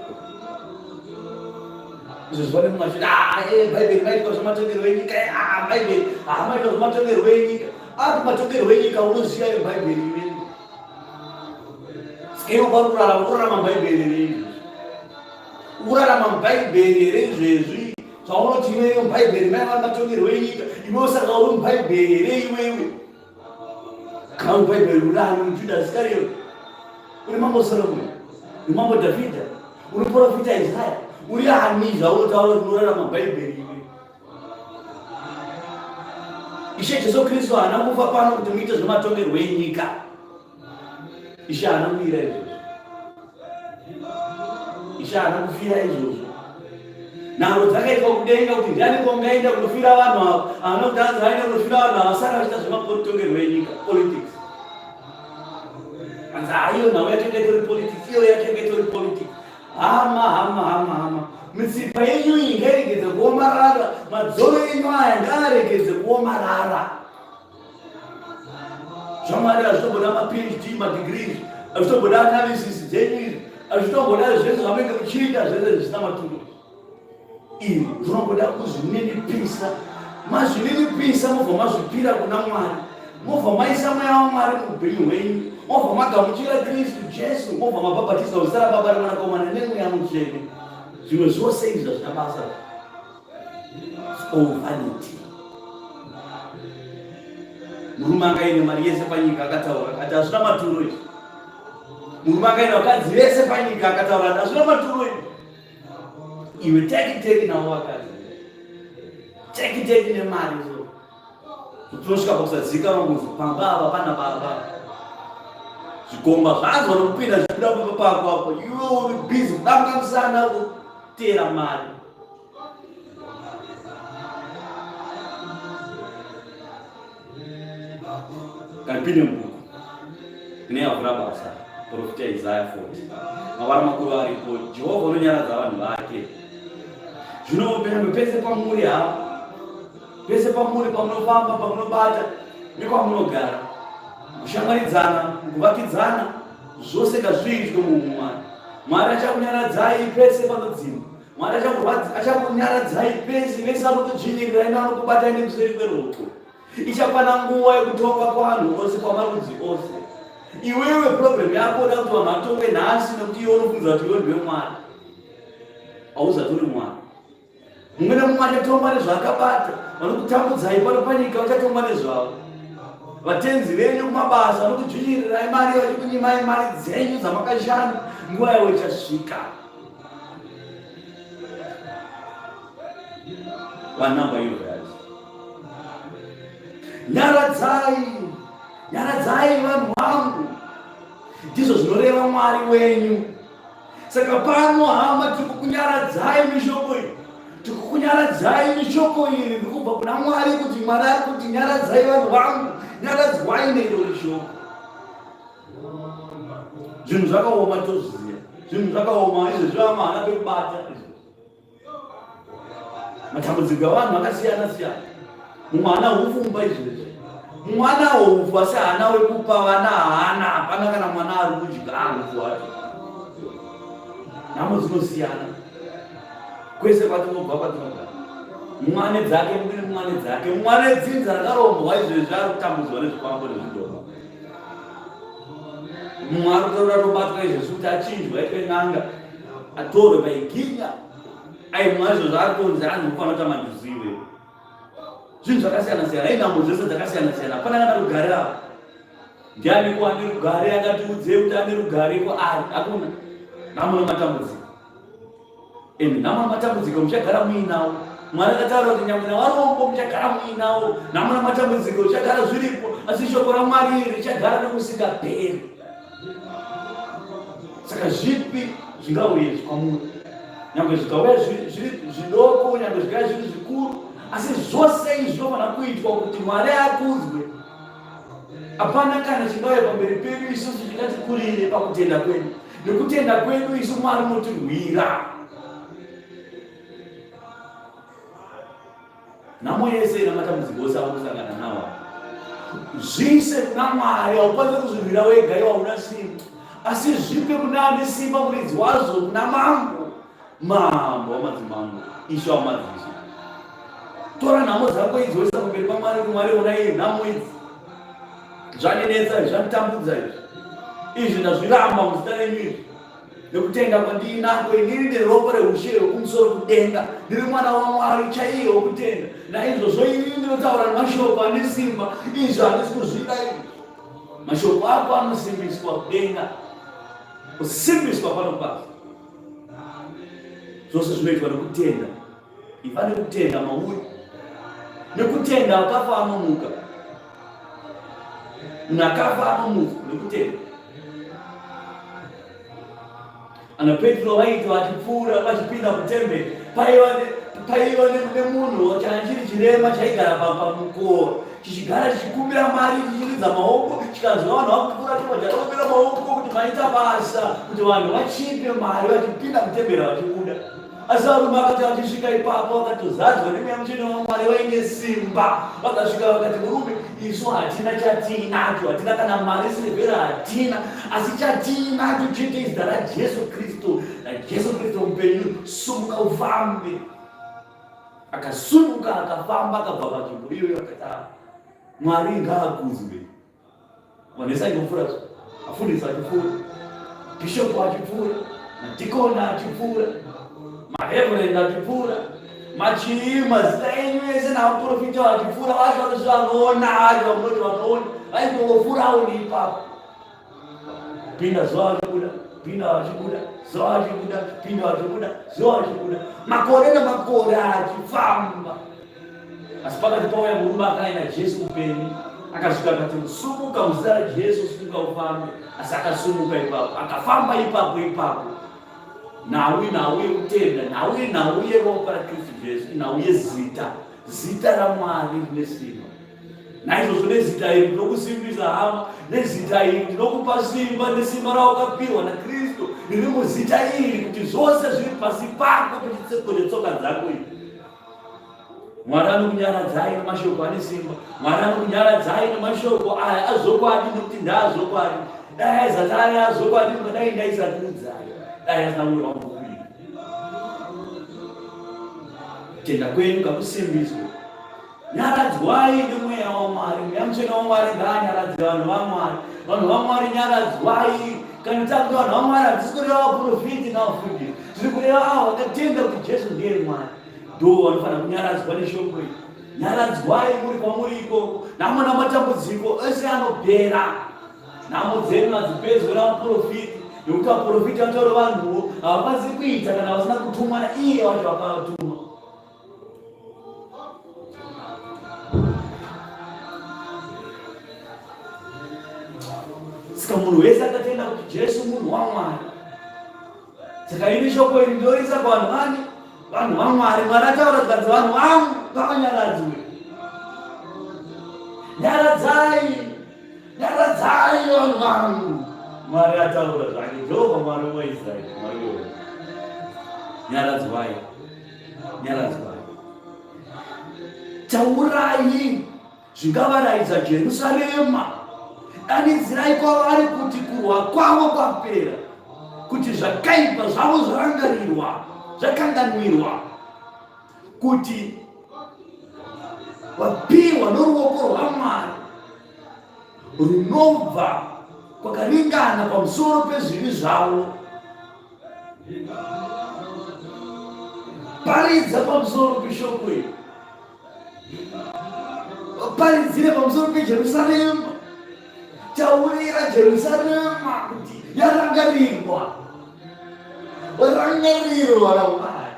Izvo zvane mumwe achiti, ah, eh, Bhaibheri maitwa zvematongerwo enyika, eh, ah, Bhaibheri, ah, maitwa zvematongerwo enyika. Api matongerwo enyika unoziva iyo Bhaibheri iwe? Saka iwe kwauri kurarama ukurarama muBhaibheri here izvezvi? Ukurarama muBhaibheri here izvezvi? Zvaunoti iwewe muBhaibheri maiva matongerwo enyika, iwewe saka uri muBhaibheri here iwewe? Kana muBhaibheri uri ani? Uri Judas Iskariot? Uri Mambo Solomon? Uri Mambo Dhavhidha? Uri Profita Isaya? Uri ani zvaunotaura kuti unorarama muBhaibheri iwe? Ishe Jesu Kristu haana kufa pano kuti muite zvematongerwo enyika. Ishe haana kuira izvozvo. Ishe haana kufira izvozvo. Nharo dzakaitwa kudenga kuti ndiani kongaenda kunofira vanhu ava. Haana kuti hanzi vaenda kunofira vanhu ava saka vachiita zvematongerwo enyika, politics. Hanzi haiyo nhau yatenge itori politics, iyo yatenge itori politics. Hama, hama, hama, hama, mitsipa yenyu iyi ngairegedze kuomarara, madzoro enyu aya ngaaregedze kuomarara. ZvaMwari hazvitomboda maPhD, madegrees, hazvitomboda analysis dzenyu izvi, hazvitomboda zvese zvamunenge muchiita zvese zvisina maturo. Iri zvinongoda kuzvininipisa, mazvininipisa mobva mazvipira kuna Mwari, mobva maisa mweya waMwari muupenyu hwenyu, mobva magamuchira Kristu Jesu, mobva mabhabhatidzwa muzita raBaba reMwanakomana neMweya Mutsvene. Zvimwe zvose izvi hazvina basa. It's all vanity. Murume anga aine mari yese panyika akataura akati hazvina maturo izvi. Murume anga aine vakadzi vese panyika akataura ati hazvina maturo izvi. Iwe teki teki navo vakadzi. Teki teki nemari so. Tinosvika pakusazikanwa kunzi pamba apa pana baba. Zvikomba zvanzwa nokupinda zvichibuda pamba pako apo. Iwe uri busy kudanga musana kuteera mari. Karipinde mubhuku rine yavhura basa profita Isaya 40 mavara makuru aripo Jehovha unonyaradza vanhu vake zvino penyangwe pese pamuri havo pese pamuri pamunofamba pamunobata nekwamunogara kushamwaridzana kuvakidzana zvose ngazviitwe muumwari Mwari achakunyaradzai pese panodzimba Mwari achakunyaradzai pese vese vanokudzvinyirirai nevanokubatai nekuseri kweruoko. Ichakwana nguva yekutonga kwavanhu vose kwamarudzi ose. Iwewe problem yako uda kuti vanhu vatongwe nhasi nekuti iwe unofungidzira kuti iwe ndiwe Mwari. Hauzati uri Mwari. Mumwe nemumwe achatongwa nezvaakabata. Vanokutambudzai pano panyika vachatongwa nezvavo. Vatenzi venyu kumabasa vanokudzvinyirirai mari vachikunyimai mari dzenyu dzamakashanda, nguva yavo ichasvika. Vanamba you guys. Nyaradzai, nyaradzai vanhu vangu. Ndizvo zvinoreva Mwari wenyu. Saka pano hama tiri kukunyaradzai mishoko iyi. Tiri kukunyaradzai mishoko iyi riri kubva kuna Mwari kuti Mwari ari kuti nyaradzai vanhu vangu, nyaradzwai neirori shoko. Zvinhu zvakaoma tozviziva. Zvinhu zvakaoma izvezvi vamwe haana pekubata izvi. Matambudziko avanhu akasiyana siyana. Mumwe haana hupfu mumba izvezvi. Mumwe anawo hupfu asi haana wekupa vana haana, hapana kana mwana ari kudya hupfu hwacho. Nhamo dzinosiyana kwese kwatinobva kwatinogara. Mumwe ane dzake, mumwe ane dzake, mumwe ane dzinza rakarombwa izvezvi ari kutambudzwa nezvikwambo nezvidhoma. Mumwe ari kutaura tobatwa izvezvi kuti achinjwe aitwe n'anga atorwe paiginya aimwa izvozvo ari kunzi anzi unofanira kuita manjuzu iwe zvinhu zvakasiyana siyana inhamo dzese dzakasiyana siyana hapana kana rugare apa ndiani ko ane rugare angatiudzei kuti ane rugare ko ari hakuna nhamo nematambudziko And nhamo nematambudziko muchagara muinawo. Mwari akataura kuti nyangwe navarombo muchagara muinawo. Nhamo nematambudziko zvichagara zviripo, asi shoko raMwari iri richagara nokusingaperi. Saka zvipi zvingauye kwamuri? Nyangwe zvikauya zviri zvidoko, nyangwe zvikauya zviri zvikuru, asi zvose izvi zvinofanira kuitwa kuti Mwari akudzwe. Hapana kana chingauya pamberi pedu isusu chingatikurire pakutenda kwedu. Nekutenda kwedu isu Mwari unotirwira. Nhamo yese ina matambudziko ose akusangana nawo. Zviise kuna Mwari, haukwanisi kuzvirwira wega iwe hauna simba. Asi zvipe kuna ane simba muridzi wazvo kuna mambo. Mambo wamadzimambo, ishe wamadzishe. Tora nhamo dzako idzi woisa pamberi paMwari kuti Mwari ona iyi nhamo idzi. Zvandinetsa izvi, zvanditambudza izvi. Izvi ndazviramba muzita renyu izvi. Nekutenda kwandiinako inini ndiri ropa reushe hwekumusoro kudenga. Ndiri mwana waMwari chaiye wokutenda. Naizvozvo inini ndinotaura nemashoko ane simba. Izvi handisi kuzvida izvi. Mashoko ako anosimbiswa kudenga. Kusimbiswa pano pasi. Zvose zvinoitwa nekutenda. Iva nekutenda mauri. Nekutenda akafa anomuka. Munhu akafa anomuka nekutenda. Ana Petro vaiti vachipfuura vachipinda mutemberi paiva nemunhu changa chiri chirema chaigara pamukova chichigara chichikumbira mari chichiridza maoko chikanzwa vanhu vakupfuura chobva chakumbira maoko kuti maita basa kuti vanhu vachipe mari vachipinda mutemberi vachibuda asi varume vakati vachisvika ipapo vakatozadzwa nemweya mutsvene wamwari vaine simba vakasvika vakati murume isu hatina chatiinacho hatina kana mari sirivhera hatina asi chatiinacho chete izita rajesu kristu najesu kristu mupenyu sumuka ufambe akasumuka akafamba akabva panzvimbo iyoyo akati mwari ngaakudzwe vanhu vese aingopfuura afundisi achipfuura bhishopu achipfuura madhikoni achipfuura mareverend achipfuura machii mazita enyu ese navaprofita vachipfuura vacho vanozvi vanoona vacho vamunoti vanoona vaingongopfuurawo neipapo pinda zuva vachibuda pinda vachibuda zuva vachibuda pinda vachibuda zuva vachibuda makore namakore achifamba asi pakati pauya murume akaina jesu mupenyu akasvika akati sumuka muzita rajesu sumuka ufambe asi akasumuka ipapo akafamba ipapo ipapo nhau inhau yekutenda nhau inhau yeropa rakristu jesu inhau yezita zita ramwari rine simba Naizvozvo nezita iri ndinokusimbisa hama, nezita iri ndinokupa simba, nesimba rawakapihwa naKristu riri muzita iri, kuti zvose zviri pasi pako pechitseko chetsoka dzako iri. Mwari anokunyaradzai nemashoko ane simba. Mwari anokunyaradzai nemashoko aya azvokwadi, nekuti ndaazvokwadi. Dai aizati ari azvokwadi, dai ndaisakuudzai, dai asina kunyorwa mubhuku iri. Kutenda kwenyu ngakusimbiswe. Nyaradzwai nemweya waMwari. Mweya mutsvene waMwari ngaanyaradze vanhu vaMwari. Vanhu vaMwari nyaradzwai. Kana takuti vanhu vaMwari hatisi kureva vaprofiti navafundisi. Tiri kureva avo vakatenda kuti Jesu ndiye Mwari. Ndo vanofanira kunyaradzwa neshoko iri. Nyaradzwai muri kwamuri ikoko. Nhamo namatambudziko ese anopera. Nhamo dzenyu hadzipedzwe namuprofiti nekuti vaprofiti vanotaura vanhuwo havakwanisi kuita kana vasina kutumwa naiye wacho akavatuma. Saka munhu wese akatenda kuti Jesu munhu waMwari. Saka ini shoko iri ndorisa kuvanhu vani? Vanhu vaMwari. Mwari ataura zvikanzi vanhu vangu ngavanyaradzwe. Nyaradzai, nyaradzai vanhu vangu. Mwari ataura zvake, Jehovha Mwari waIsraeri, Mwari wewe. Nyaradzwai, nyaradzwai. Taurai zvingavaraidza Jerusarema. Danidzirai kwavari kuti kurwa kwavo kwapera, kuti zvakaipa zvavo zvarangarirwa, zvakanganwirwa, kuti vapiwa noruoko rwaMwari runobva kwakaringana pamusoro pezvivi zvavo. Paridza pamusoro peshoko iri. Paridzire pamusoro peJerusarema. Taurira Jerusarema kuti yarangarirwa. Rangarirwa naMwari.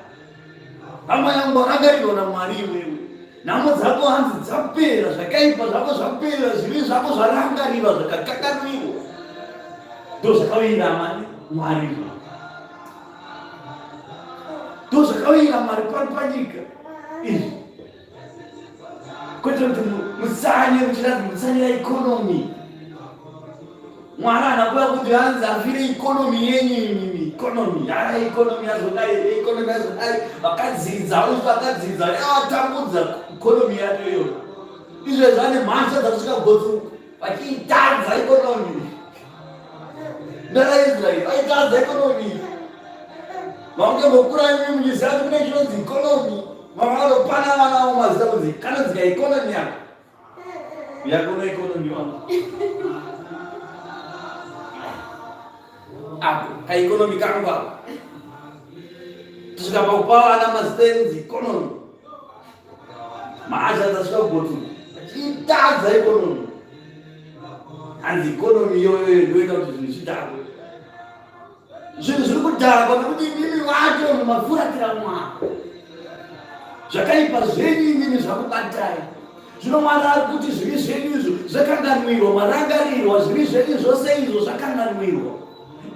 Hama yangu warangarirwa naMwari iwewe. Nhamo dzako hanzi dzapera, zvakaipa zvako zvapera, zvivi zvako zvarangarirwa, zvakakanganwiwa. Ndozvakawira mani Mwari. Ndozvakawira Mwari pano panyika izvi. Kwete kuti mutsanye muchiratidza mutsanyira economy. Mwari haana kuuya kuti hanzi afire economy yenyu imimi economy haya economy yazodai economy yazodai vakadzidza usu vakadzidza yavatambudza economy yacho iyoyo izvezvi vane mhasha dzakusvika gotsi vachiitadza economy ndaraisraeri vaitadza economy vakutombokura imi muchiziva kuti kune chinonzi economy vavanopana vana avo mazita kunzi kanonzi kaeconomy ako Yakuno economy wangu. Ako, ka economy kangu ako. Tusvika pakupa vana mazita enzi economy. Maasha dzasvika kugotu. Chitadza economy. Hanzi economy iyoyo ndoita kuti zvinhu zvidhakwe. Zvinhu zviri kudhakwa nekuti imimi vacho mumafuratira Mwari. Zvakaipa zvenyu imimi zvakubatai. Zvino Mwari ari kuti zvivi zvenyu izvo zvakanganwirwa, marangarirwa, zvivi zvenyu zvose izvo zvakanganwirwa.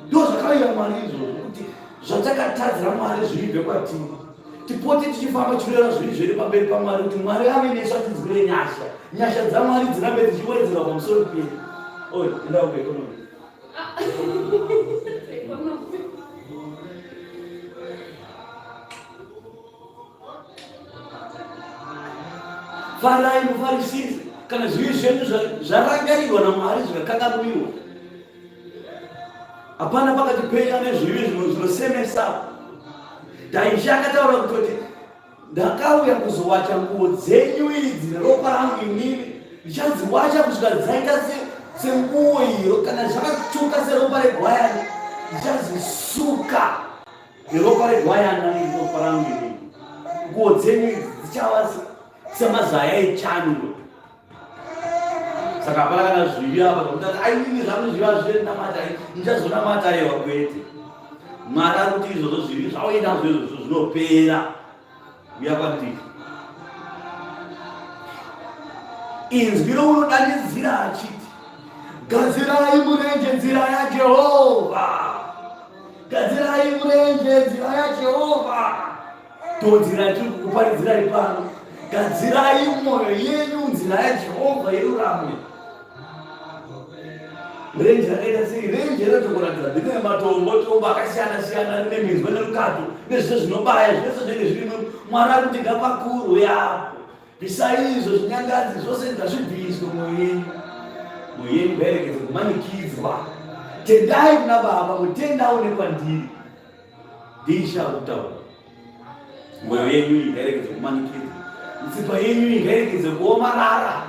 Ndo zvakauya Mwari izvozvo kuti zvatakatadzira Mwari zvibve kwatiri. Tipote tichifamba tichireva zvivi zvedu pamberi paMwari kuti Mwari ave nesu atinzwire nyasha. Nyasha dzaMwari dzirambe dzichiwedzerwa pamusoro pedu. Oi, enda kueconomy. Farai mufarisise kana zvivi zvenyu zvarangarirwa naMwari zvikakanganwiwa. Hapana pakati penyu ane zvivi zvinosemesa. Daishe akataura kutoti Ndakauya kuzowacha nguo dzenyu idzi neropa rangu inini, ndichadziwacha kusvika dzaita senguo iyo, kana zvakatsvuka seropa regwayana, ndichazisuka neropa regwayana ropa rangu inini. Nguo dzenyu idzi dzichava semazaya echando. Saka hapana kana zvivi apa zvokuti ainini zvangu zvivi hazvinamata, ndichazonamata aiwa kwete. Mwari ari kuti izvozvo zvivi zvauinazvo izvozvo zvinopera. Uya kwandiri. Inzwi rounodanidzira achiti, gadzirai murenje nzira yaJehovha, gadzirai murenje nzira yaJehovha. Ndodzira yatiri kukuparidzirai pano. Gadzirai mwoyo yenyu nzira yaJehovha yeruramo. Renje rakaita sei? Renje rinotokuratidza rine matombo tombo akasiyana siyana, rine minzwa nerukato nezvese zvinobaya zvese zvinenge zvirimo. Mwari ari kuti ngapakurwe apo. Bvisai izvo zvinyangadzi zvose ngazvibviswe mwoyo yenyu. Mwoyo yenyu ngairegedze kumanikidzwa. Tendai kuna Baba, mutendawo nekwandiri. Ndisha kutaura. Mwoyo yenyu iyi ngairegedze kumanikidzwa. Mitsipa yenyu iyi ngairegedze kuomarara.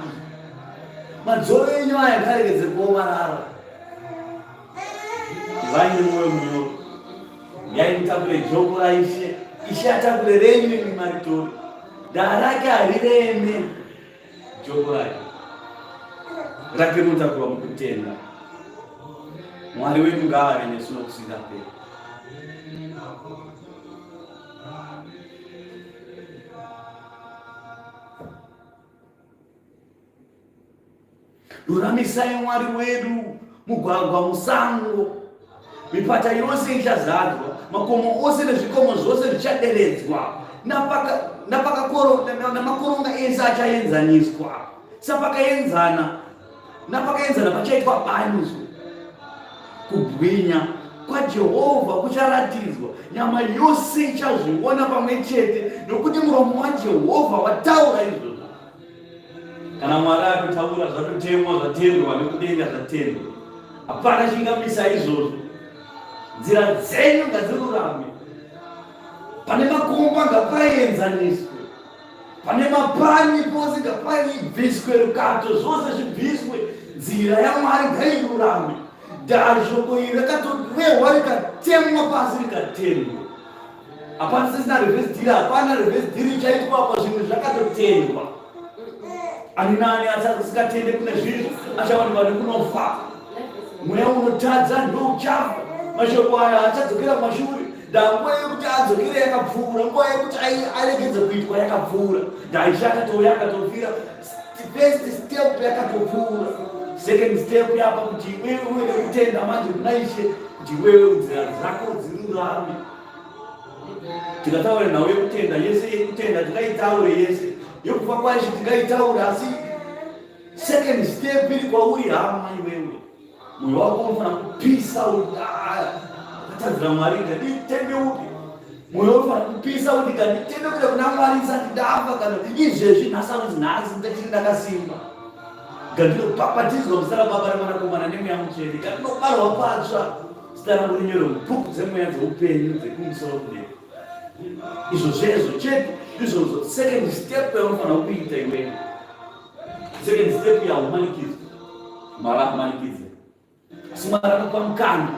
Madzoro enyu aya ngairegedze kuomarara. Ivai nemwoyo munyoro. Uyai mutakure joko raIshe. Ishe atakure renyu imi maritori. Daa rake harireme. Joko rake rake rinotakurwa mukutenda. Mwari wedu ngaave nesu nokusingaperi. Ruramisai Mwari wedu mugwagwa musango, mipata yose ichazadzwa, makomo ose nezvikomo zvose zvichaderedzwa, namakoronga ese achaenzaniswa, sapakaenzana napakaenzana pachaitwa baniso. Kubwinya kwaJehovha kucharatidzwa, nyama yose ichazviona pamwe chete, nokuti muromo waJehovha wataura izvozvo. Kana Mwari atotaura zvatotemwa zvatendwa nekudenga zvatendwa, hapana chingamisa izvozvo. Nzira dzenyu ngadzirurame, pane makomba ngapaenzaniswe, pane mapani pose ngapaibviswe rukato, zvose zvibviswe. Nzira yaMwari ngairurame. Daa shoko iri rakatorehwa rikatemwa pasi rikatendwa. Hapana sisina reverse deal, hapana reverse deal ichaitwa apa, zvinhu zvakatotendwa. Ani nani asingatende kune zvinhu achawanikwa nekunofa. Mweya unotadza ndo uchafa. Mashoko aya achadzokera kumashure. Ndanguva yekuti adzokere yakapfuura, nguva yekuti aregedze kuitwa yakapfuura. Ndaisha akatouya akatofira first step yakatopfuura. Second step yapa kuti iwewe uve nekutenda manje kuna Ishe kuti iwewe nzira dzako dzirurame. Tikataure nhau yekutenda yese, yekutenda tingaitaure yese, yekufa kwaIshe tingaitaure, asi second step iri kwauri hama iwewe. Mwoyo wako unofanira kupisa ukatadzira Mwari nganditendeuke. Mwoyo unofanira kupisa kuti nganditendeukire kuna Mwari ndisati ndafa kana izvezvi nhasi anonzi nhasi ndachiri ndakasimba. Ngandinobhabhatidzwa muzita raBaba reMwanakomana neMweya Mutsvene. Ngandinobarwa patsva. Zita rangu rinyorwe mubhuku dzemweya dzeupenyu dzekumusoro kudenga. Izvo zvezvo chete izvozvo second step yaunofanira kuita iwewe. Second step yaumanikidzwa. Mwari akumanikidze. Asi Mwari anokupa mukana.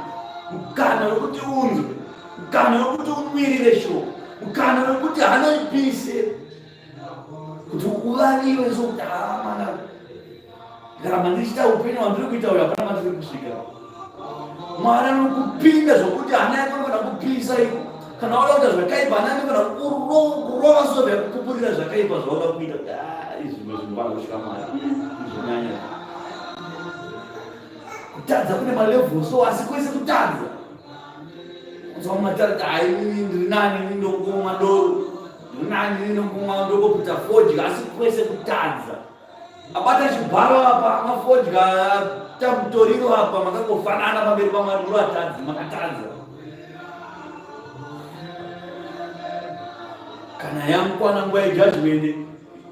Mukana wekuti unzwe. Mukana wekuti umirire shoko. Mukana wekuti hana ipise. Kuti uvaviwe sokuti haa mwana ndaramba ndichiita upenyu hwandiri kuita uyu hapana mandiri kusvika. Mwari anokupinda zvokuti hana yako inogona kupisa iko. Kana wada kuita zvakaipa hana yako inogona kurova sove yakupupurira zvakaipa zvauda kuita. Ah, izvi zvimwe zvinhu vana kutya Mwari. Izvonyanya. Kutadza kune malevel so asi kwese kutadza. Kunzwa mumatare kuti hai ndiri nani ndokungomwa doro. Ndiri nani ndokungomwa ndokoputa fodya asi kwese kutadza. Abata chibharo apa mafodya tamutoriro apa makangofanana pamberi paMwari muri vatadzi makatadza. Kana yamukwana nguva yejudgment,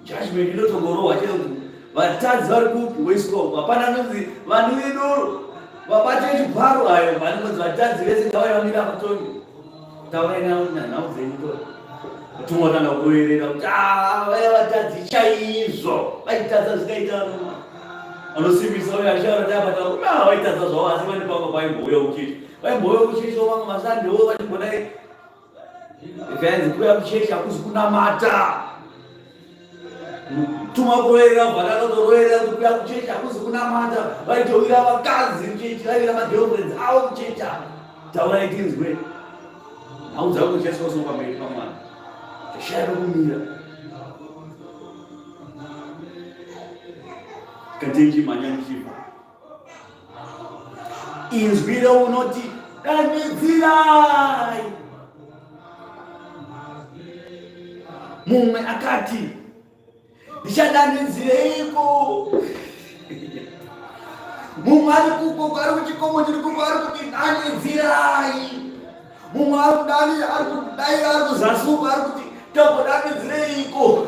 judgment inotongorohwa chete kuti vatadzi vari kupi voiswa uko. Hapana anonzi vanhu vedoro vabate chibharo ayo vanonzi vatadzi vese ngavauye vamire apa tongi. Taurai navo nhau dzenyu to. Vatumwa vatanga kuroverera kuti ah vaya vatadzi chaizvo vaitadza zvikaita anosimbisa uyo achiara tabata ah vaitadza zvavo asi vane pamwe vaimbouya kuchechi vaimbouya kuchechi vamwe masandewo vachimbodai zvainzi kuuya kuchechi hakuzi kunamata tuma kuroverera vhakatoroverera kuti kuya kuchechi hakuzi kunamata vaitowira vakadzi kuchechi vaivira magirlfriends avo kuchechi avo taurai tinzwe nhau dzako jesu waso pamberi pamwana tashaya pekumira katenji mhanya ndichibva Inzwi reunoti danidzirai. Mumwe akati ndichadanidzireiko? Mumwe ari kuko ari kuchikomo chiri kuko ari kuti danidzirai. Mumwe ari kudani ari kudaira ari kuzasi uko ari kuti tambodanidzireiko?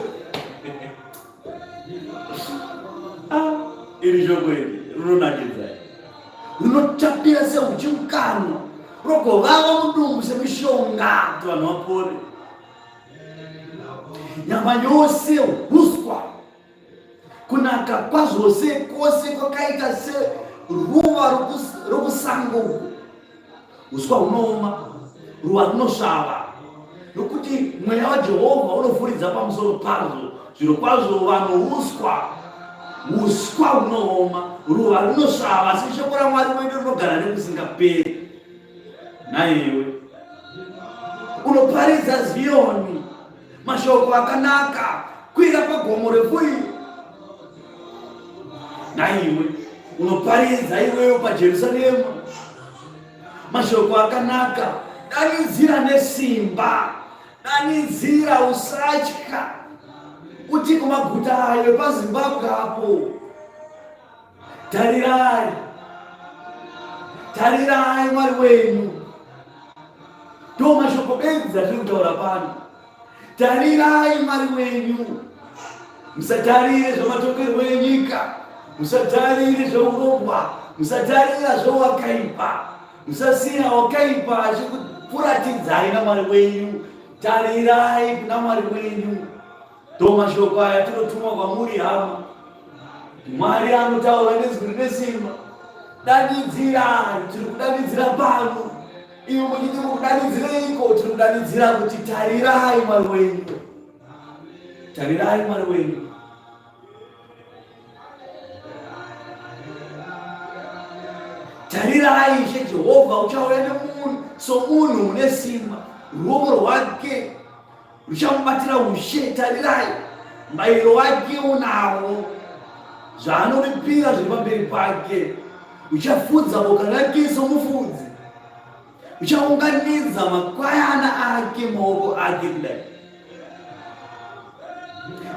Ah, iri shoko iri rinonakidza, rinotapira seuchi mukanwa, rogovava mudumbu semishonga kuti vanhu vapore. Nyama yose huswa, kunaka kwazvose kwose kwakaita seruva rokusango uko. Uswa hunooma, ruva runosvava. Nokuti mweya waJehovha unofuridza pamusoro pazvo. Zvirokwazvo vanhu uswa, uswa hunooma, ruva runosvava, asi shoko raMwari wedu rinogara nekusingaperi. Naiwe unoparidza Ziyoni mashoko akanaka, kwira pagomo refu iri. Naiwe unoparidza iwewe paJerusarema mashoko akanaka, danidzira nesimba, danidzira usatya, uti kumaguta ayo epaZimbabwe apo, tarirai, tarirai Mwari wenyu. Ndo mashoko bedzi atiri kutaura pano. Tarirai Mwari wenyu, musatarire zvamatongerwo enyika, musatarire zveurombwa, musatarira zvewakaipa, musasiya wakaipa achikupuratidzai naMwari wenyu. Tarirai kuna Mwari wenyu. Ndo mashoko aya tinotumwa kwamuri hama. Mwari anotaura nezwi rine simba. Danidzirai, tiri kudanidzira pano. Iwe muchiti mukudanidzireiko? Tiri kudanidzira kuti tarirai Mwari wenyu, tarirai Mwari wenyu. Tarirai Ishe Jehovha uchauya nemunhu somunhu une simba, ruoko rwake ruchamubatira ushe. Tarirai mubayiro wake unawo, zvaanoripira zviri pamberi pake. Uchafudza boka rake somufudzi, uchaunganidza makwayana ake maoko ake kudai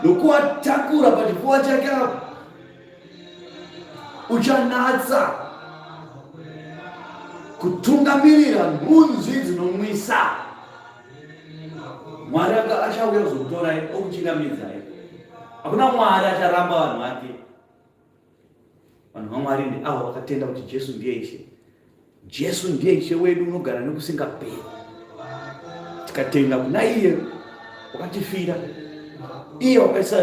nokuatakura pachipfuva chake apo. Uchanatsa kutungamirira nhunzi dzinomwisa. Mwari achauya kuzokutorai okuchingamidzai. Hakuna Mwari acharamba vanhu vake. Vanhu vaMwari ndeavo vakatenda kuti Jesu ndiye Ishe. Jesu ndiye Ishe wedu unogara nekusingaperi. Tikatenda kuna iye wakatifira, iye wakaisa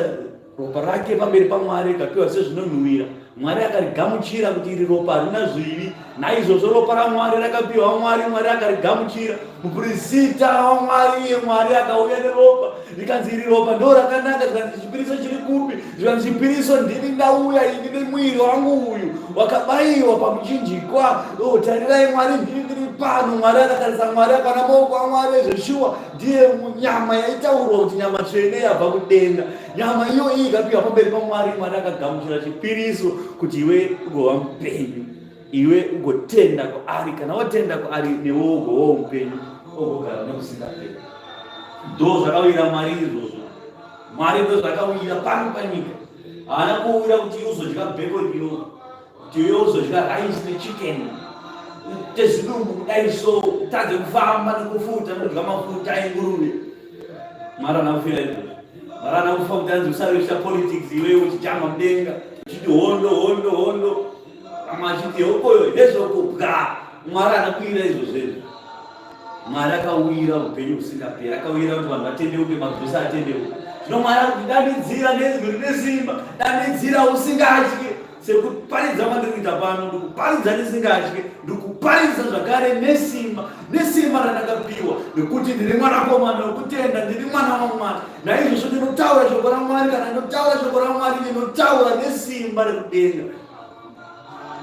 ropa rake pamberi paMwari rikapiwa sezvinonhuwira. Mwari akarigamuchira kuti iri ropa harina zvivi. Naizvozvo ropa raMwari rakapiwa Mwari, Mwari akarigamuchira. Mupurisita waMwari iye Mwari akauya neropa rikanzi iri ropa ndo rakanaka, zvikanzi chipiriso chiri kupi? Zvikanzi chipiriso ndini ndauya ini nemwiri wangu uyu wakabayiwa pamuchinjikwa. Oh, tarirai Mwari ndini ndiri pano. Mwari akatarisa, Mwari akana maoko aMwari ezveshuwa ndiye nyama yaitaurwa kuti nyama tsvene yabva kudenga. Nyama iyo iyi ikapiwa pamberi paMwari, Mwari akagamuchira chipiriso kuti iwe ugova mupenyu. Iwe ugotenda kwaari, kana watenda kwaari newe ugovawo mupenyu, ogogara nekusingaperi. Ndo zvakawira Mwari izvozvo. Mwari ndo zvakawira pano panyika. Haana kuwira kuti iwe uzodya bacon iyo, kuti iwe uzodya rice nechicken tezvidumbu kudai so utadze kufamba nekufuta nekudya mafuta enguruve. Mwari haana kufira izvozvo. Mwari haana kufa kuti anzi usaroita politics iwewe uchichama mudenga uchiti hondo hondo hondo. Vamwe vachiti hokoyo ndezvokubwa. Mwari haana kuira izvozvo izvo. Mwari akawira upenyu husingaperi, akawira kuti vanhu vatendeuke, magosa atendeuke. Zvino Mwari akuti danidzira nezwi rine simba, danidzira usingatye. Sekuparidza kwandiri kuita pano, ndikuparidza ndisingatye, ndikuparidza zvakare nesimba, nesimba randakapiwa, nekuti ndiri mwanakomana wekutenda, ndiri mwana waMwari. Naizvozvo ndinotaura shoko raMwari, kana ndinotaura shoko raMwari, ndinotaura nesimba rekudenga.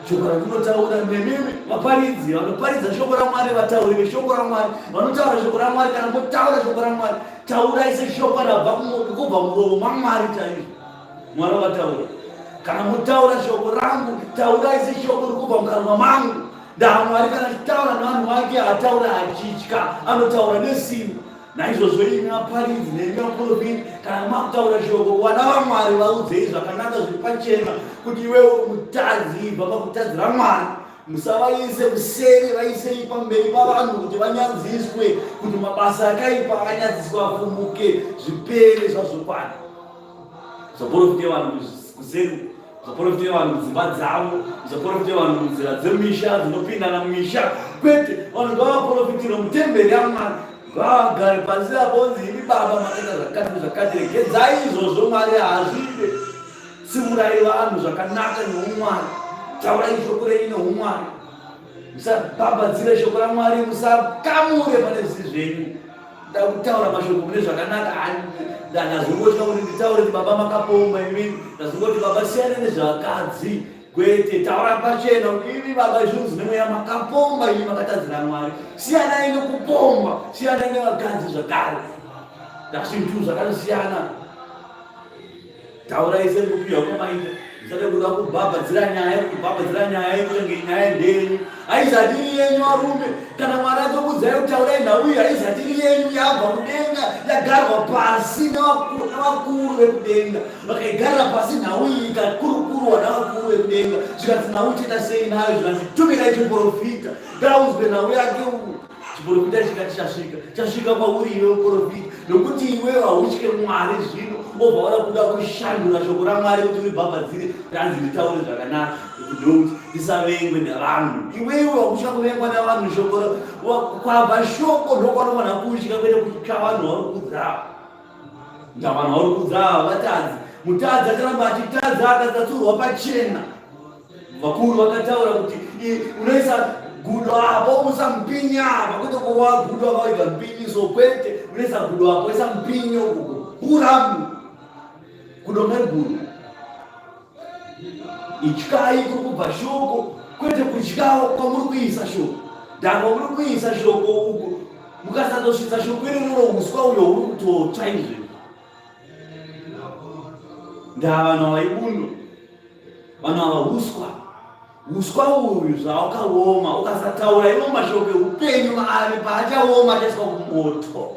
Shoko randinotaura nemimi vaparidzi vanoparidza shoko raMwari, vatauri veshoko raMwari vanotaura shoko raMwari. Kana motaura shoko raMwari, taurai seshoko rabva kubva muromo maMwari chaizvo. Mwari vakataura. Kana motaura shoko rangu, taurai seshoko riri kubva mukanwa mangu. Ndaa Mwari kana achitaura nevanhu vake, ataura achitya, anotaura nesimba. Naizvozvo imi vaparidzi nemi vaprofita, kana makutaura shoko kuvana vaMwari, vaudzei zvakanaka zviri pachena kuti iwe uri mutadzi, ibva pakutadzira Mwari. Musavaise kuseri, vaisei pamberi pavanhu kuti vanyadziswe, kuti mabasa akaipa anyadziswe afumuke, zvipere zvazokwana. Musaprofite vanhu kuseri, musaprofite vanhu mudzimba dzavo, musaprofite vanhu munzira dzemisha dzinopindana mumisha. Kwete, vanhu ngavaprofitire mutemberi yaMwari, ngavagare pasi apo onzi imi baba makaita zvakati nezvakati, regedzai izvozvo, Mwari haazvide. Tsiurai vanhu zvakanaka neumwari, taurai shoko renyu neumwari, musabhabhadzire shoko raMwari, musakamure pane zvisiri zvenyu. Ndakutaura mashoko mune zvakanaka. Ndazongotya kuti nditaure kuti baba makapomba imini. Ndazongoti baba siyana nezvakadzi. Kwete, taura pachena kuti imi baba izvozvi nemweya makapomba imi makatadzira Mwari. Siyanai nekupomba, siyanai nevakadzi zvakare. Ndazvinhu zvakasiyana. Taurai sekupiwa kwamaita. Musade kuda kubhabhadzira nyaya, kubhabhadzira nyaya yekutenge nyaya ndeyenyu. Haizati iri yenyu varume. Kana Mwari atokuudzai kuti taurai nhau iyi, haizati iri yenyu yabva kudenga, yagarwa pasi navakuru vekudenga. Vakaigarira pasi nhau iyi ikakurukurwa navakuru vekudenga. Zvikanzi nhau toita sei nayo? Zvikanzi tumirai chiprofita. Ngaudzwe nhau yake uyu. Chiprofita chikati chasvika, chasvika kwauri iwe muprofita, nokuti iwewe hautye Mwari zvino wobva wada kuda kushandura shoko raMwari kuti uribhabhadzire ranzi nditaure zvakanaka kuti ndokuti ndisavengwe nevanhu. Iwewe wakutya kuvengwa nevanhu, shoko kwabva shoko ndokwaunofanira kutya kwete kutya vanhu vauri kudza. Ndavanhu vauri kudza ava vatadzi. Mutadzi acharamba achitadza akasatsurwa pachena. Vakuru vakataura kuti unoisa gudo apo usa mupinyi apa kwete kuwa gudo apa wega mupinyi so kwete unoisa gudo apo uisa mupinyi uko kuramu gudo ngariguru ityai kuri kubva shoko kwete kutyawo kwamuri kuisa shoko ndako muri kuisa shoko uko mukasatosvitsa shoko iroro uswa uyo huri kutotsva izvezvi Ndaa vanhu ava ibundo, vanhu ava uswa. Uswa uyu zvawakaoma ukasataura iwo mashoko eupenyu maari paachaoma achaiswa kumoto.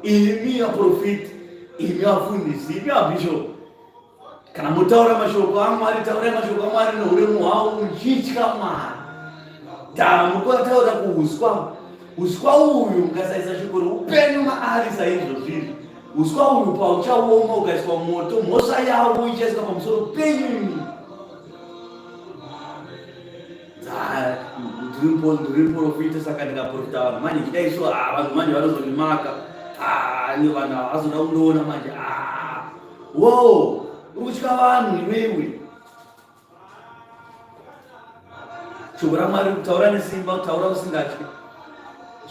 Imi vaprofiti, imi vafundisi, imi vabhishopu, kana motaura mashoko amwari taurai mashoko amwari neuremu hwawo muchitya mwari dama mukutaura kuuswa uswa uyu mukasaisa shoko reupenyu maari saizvozvizvi uswa uyu pauchaoma ukaiswa moto mhosva yawo ichaiswa pamusoro penyu imi ndiri muprofita saka ndikaprofita vanhu manje chidai so ah, vanhu manje vanozondimaka ah, vanhu havazoda kundiona manje ah. Wow, uri kutya vanhu iwewe. Shoko raMwari kutaura nesimba, kutaura usingatyi.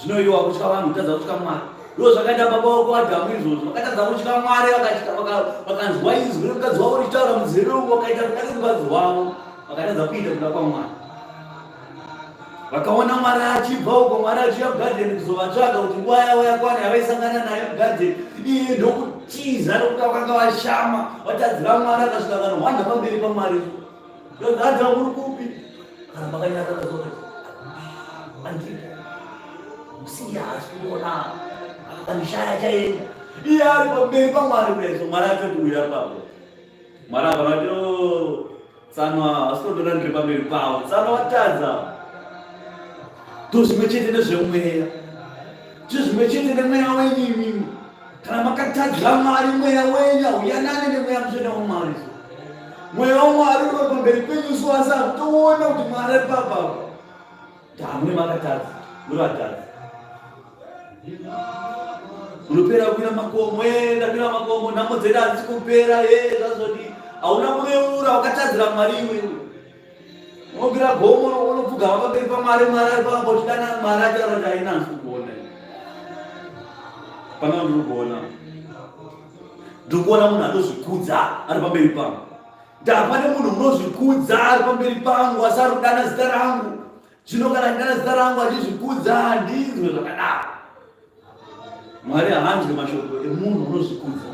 Zvino iwe wakutya vanhu, kutadza kutya Mwari. Ndizvo zvakaita baba wako Adhamu izvozvo. Vakatadza kutya Mwari, vakanzwa izwi remukadzi wavo richitaura munzeve umo, vakaita kuda kwemukadzi wavo, vakatadza kuita kuda kwaMwari. Vakaona Mwari achibva uko, Mwari achiuya mugadheni kuzovatsvaga kuti nguva yavo yakwana yavaisangana naye mugadheni. Iye ndokutiza nokuti vakanga vashama, vatadzira Mwari, akasvika akanohwanda pamberi paMwari. Ndodadza muri kupi? Kana makanyarara zvokuti andiko. Musiya asi kuona akandishaya chaenda. Iye ari pamberi paMwari kudai so Mwari atoti uyu ari papo. Mwari akavati oh, Tsano havasi kutotora ndiri pamberi pavo. Tsano watadza. Ndozvimwe chete nezvemweya. Ndozvimwe chete nemweya wenyu imimi. Kana makatadzira Mwari mweya wenyu hauyanane nemweya mutsvene waMwari. Mweya waMwari uri pamberi penyu so asi hamutoona kuti Mwari ari papapo. Tamwe makatadza, muri vatadzi. Unopera kukwira makomo, eh, ndakwira makomo, nhamo dzedu hadzisi kupera, eh, zvazodii? Hauna kureura, wakatadzira Mwari iwe. Unokwira gomo, unopfugama pamberi paMwari, Mwari ari pamba, uchidana Mwari achataura kuti haina handisi kukuona. Pana ndiri kuona. Ndiri kuona munhu anozvikudza ari pamberi pangu. Ndapa nemunhu munozvikudza ari pamberi pangu asi ari kudana zita rangu. Zvino kana achidana zita rangu achizvikudza handinzwe zvakadaro. Mwari haanzwe mashoko emunhu unozvikudza.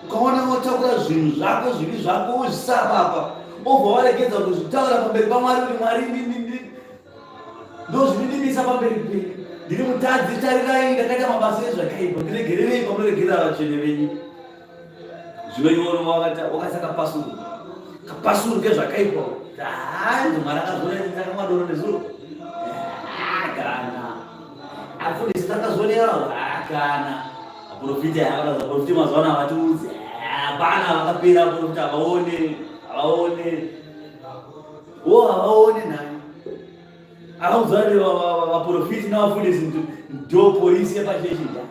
Ukaona watakura zvinhu zvako zvivi zvako wozvisapapa obva waregedza kuzvitaura pamberi paMwari kuti Mwari ndozvinidimisa pamberi penyu ndiri mutadzi tarirai ndakaita mabasa ezvakaipa ndiregererei pamunoregerera vatsvene venyu. Zvino iwe wakaisa kapasuru kapasuru kezvakaipa hanzi mwari akazviona ndakamwa doro nezuro kana afundisi takazvionera kana aprofita akataza profita mazuva ano havatiudzi hapana vakapera aprofita havaone havaone wo havaone nhai Akaudza kuti vaprofiti navafundisi ndo polisi yepachechi nda.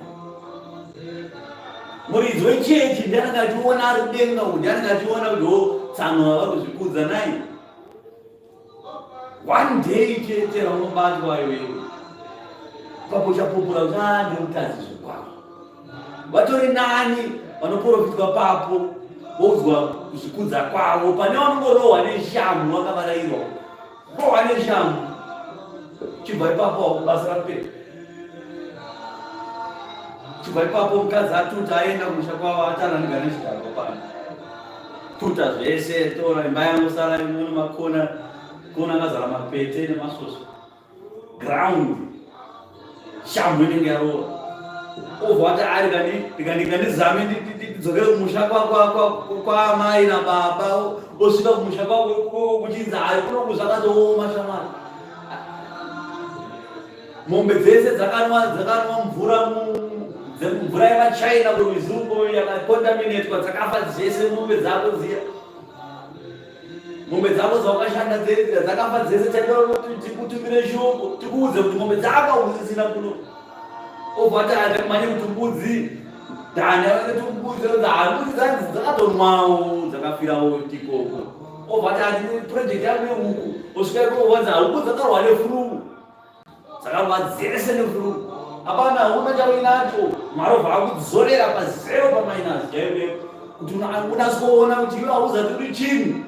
Muridzi wechechi ndiye anenge achiona ari kudenga uku, ndiye anenge achiona kuti o tsano vava kuzvikudza nai. One day chete raunobatwa iwewe. Ipapo uchapupura kuti ah, ndiri mutadzi zvokwavo. Vatori nani vanoprofitwa papo voudzwa kuzvikudza kwavo pane vanongorohwa neshamhu vakavarairwa rohwa neshamhu chibva ipapo basa rapera chibva ipapo mukadzi atuta aenda kumusha kwavo atana ndigara nechidhakwa pano tuta zvese tora imba yangu sara ino makona kona akazara mapete nemasvosvo ground shamhu inenge yarova obva wati ari kani ndikandika ndizame ndidzokere kumusha kwaamai nababa osvika kumusha kuchinzi hayi kunoku zvakatooma shamwari mombe dzese dzakanwa dzakanwa mvura mvura yevachina kurwizi uko yakakontaminetwa dzakafa dzese mombe dzako dziya mombe dzako dzawakashanda dzakafa dzese taida kuti tikutumire shoko tikuudze kuti mombe dzako hausisina kuno obva ati akamanye kuti mbudzi dhani akati mbudzi mbudzi dzanzi dzakatonwawo dzakafirawo tikoko obva ati ati project yangu yehuku osvika ikoko wanzi huku dzakarwa nefuruu dzakarwa dzese nefuruu hapana hauna chauinacho mwari obva akudzorera pazero paminus chaiyo kuti unatsoona kuti iwe hauzati uri chinhu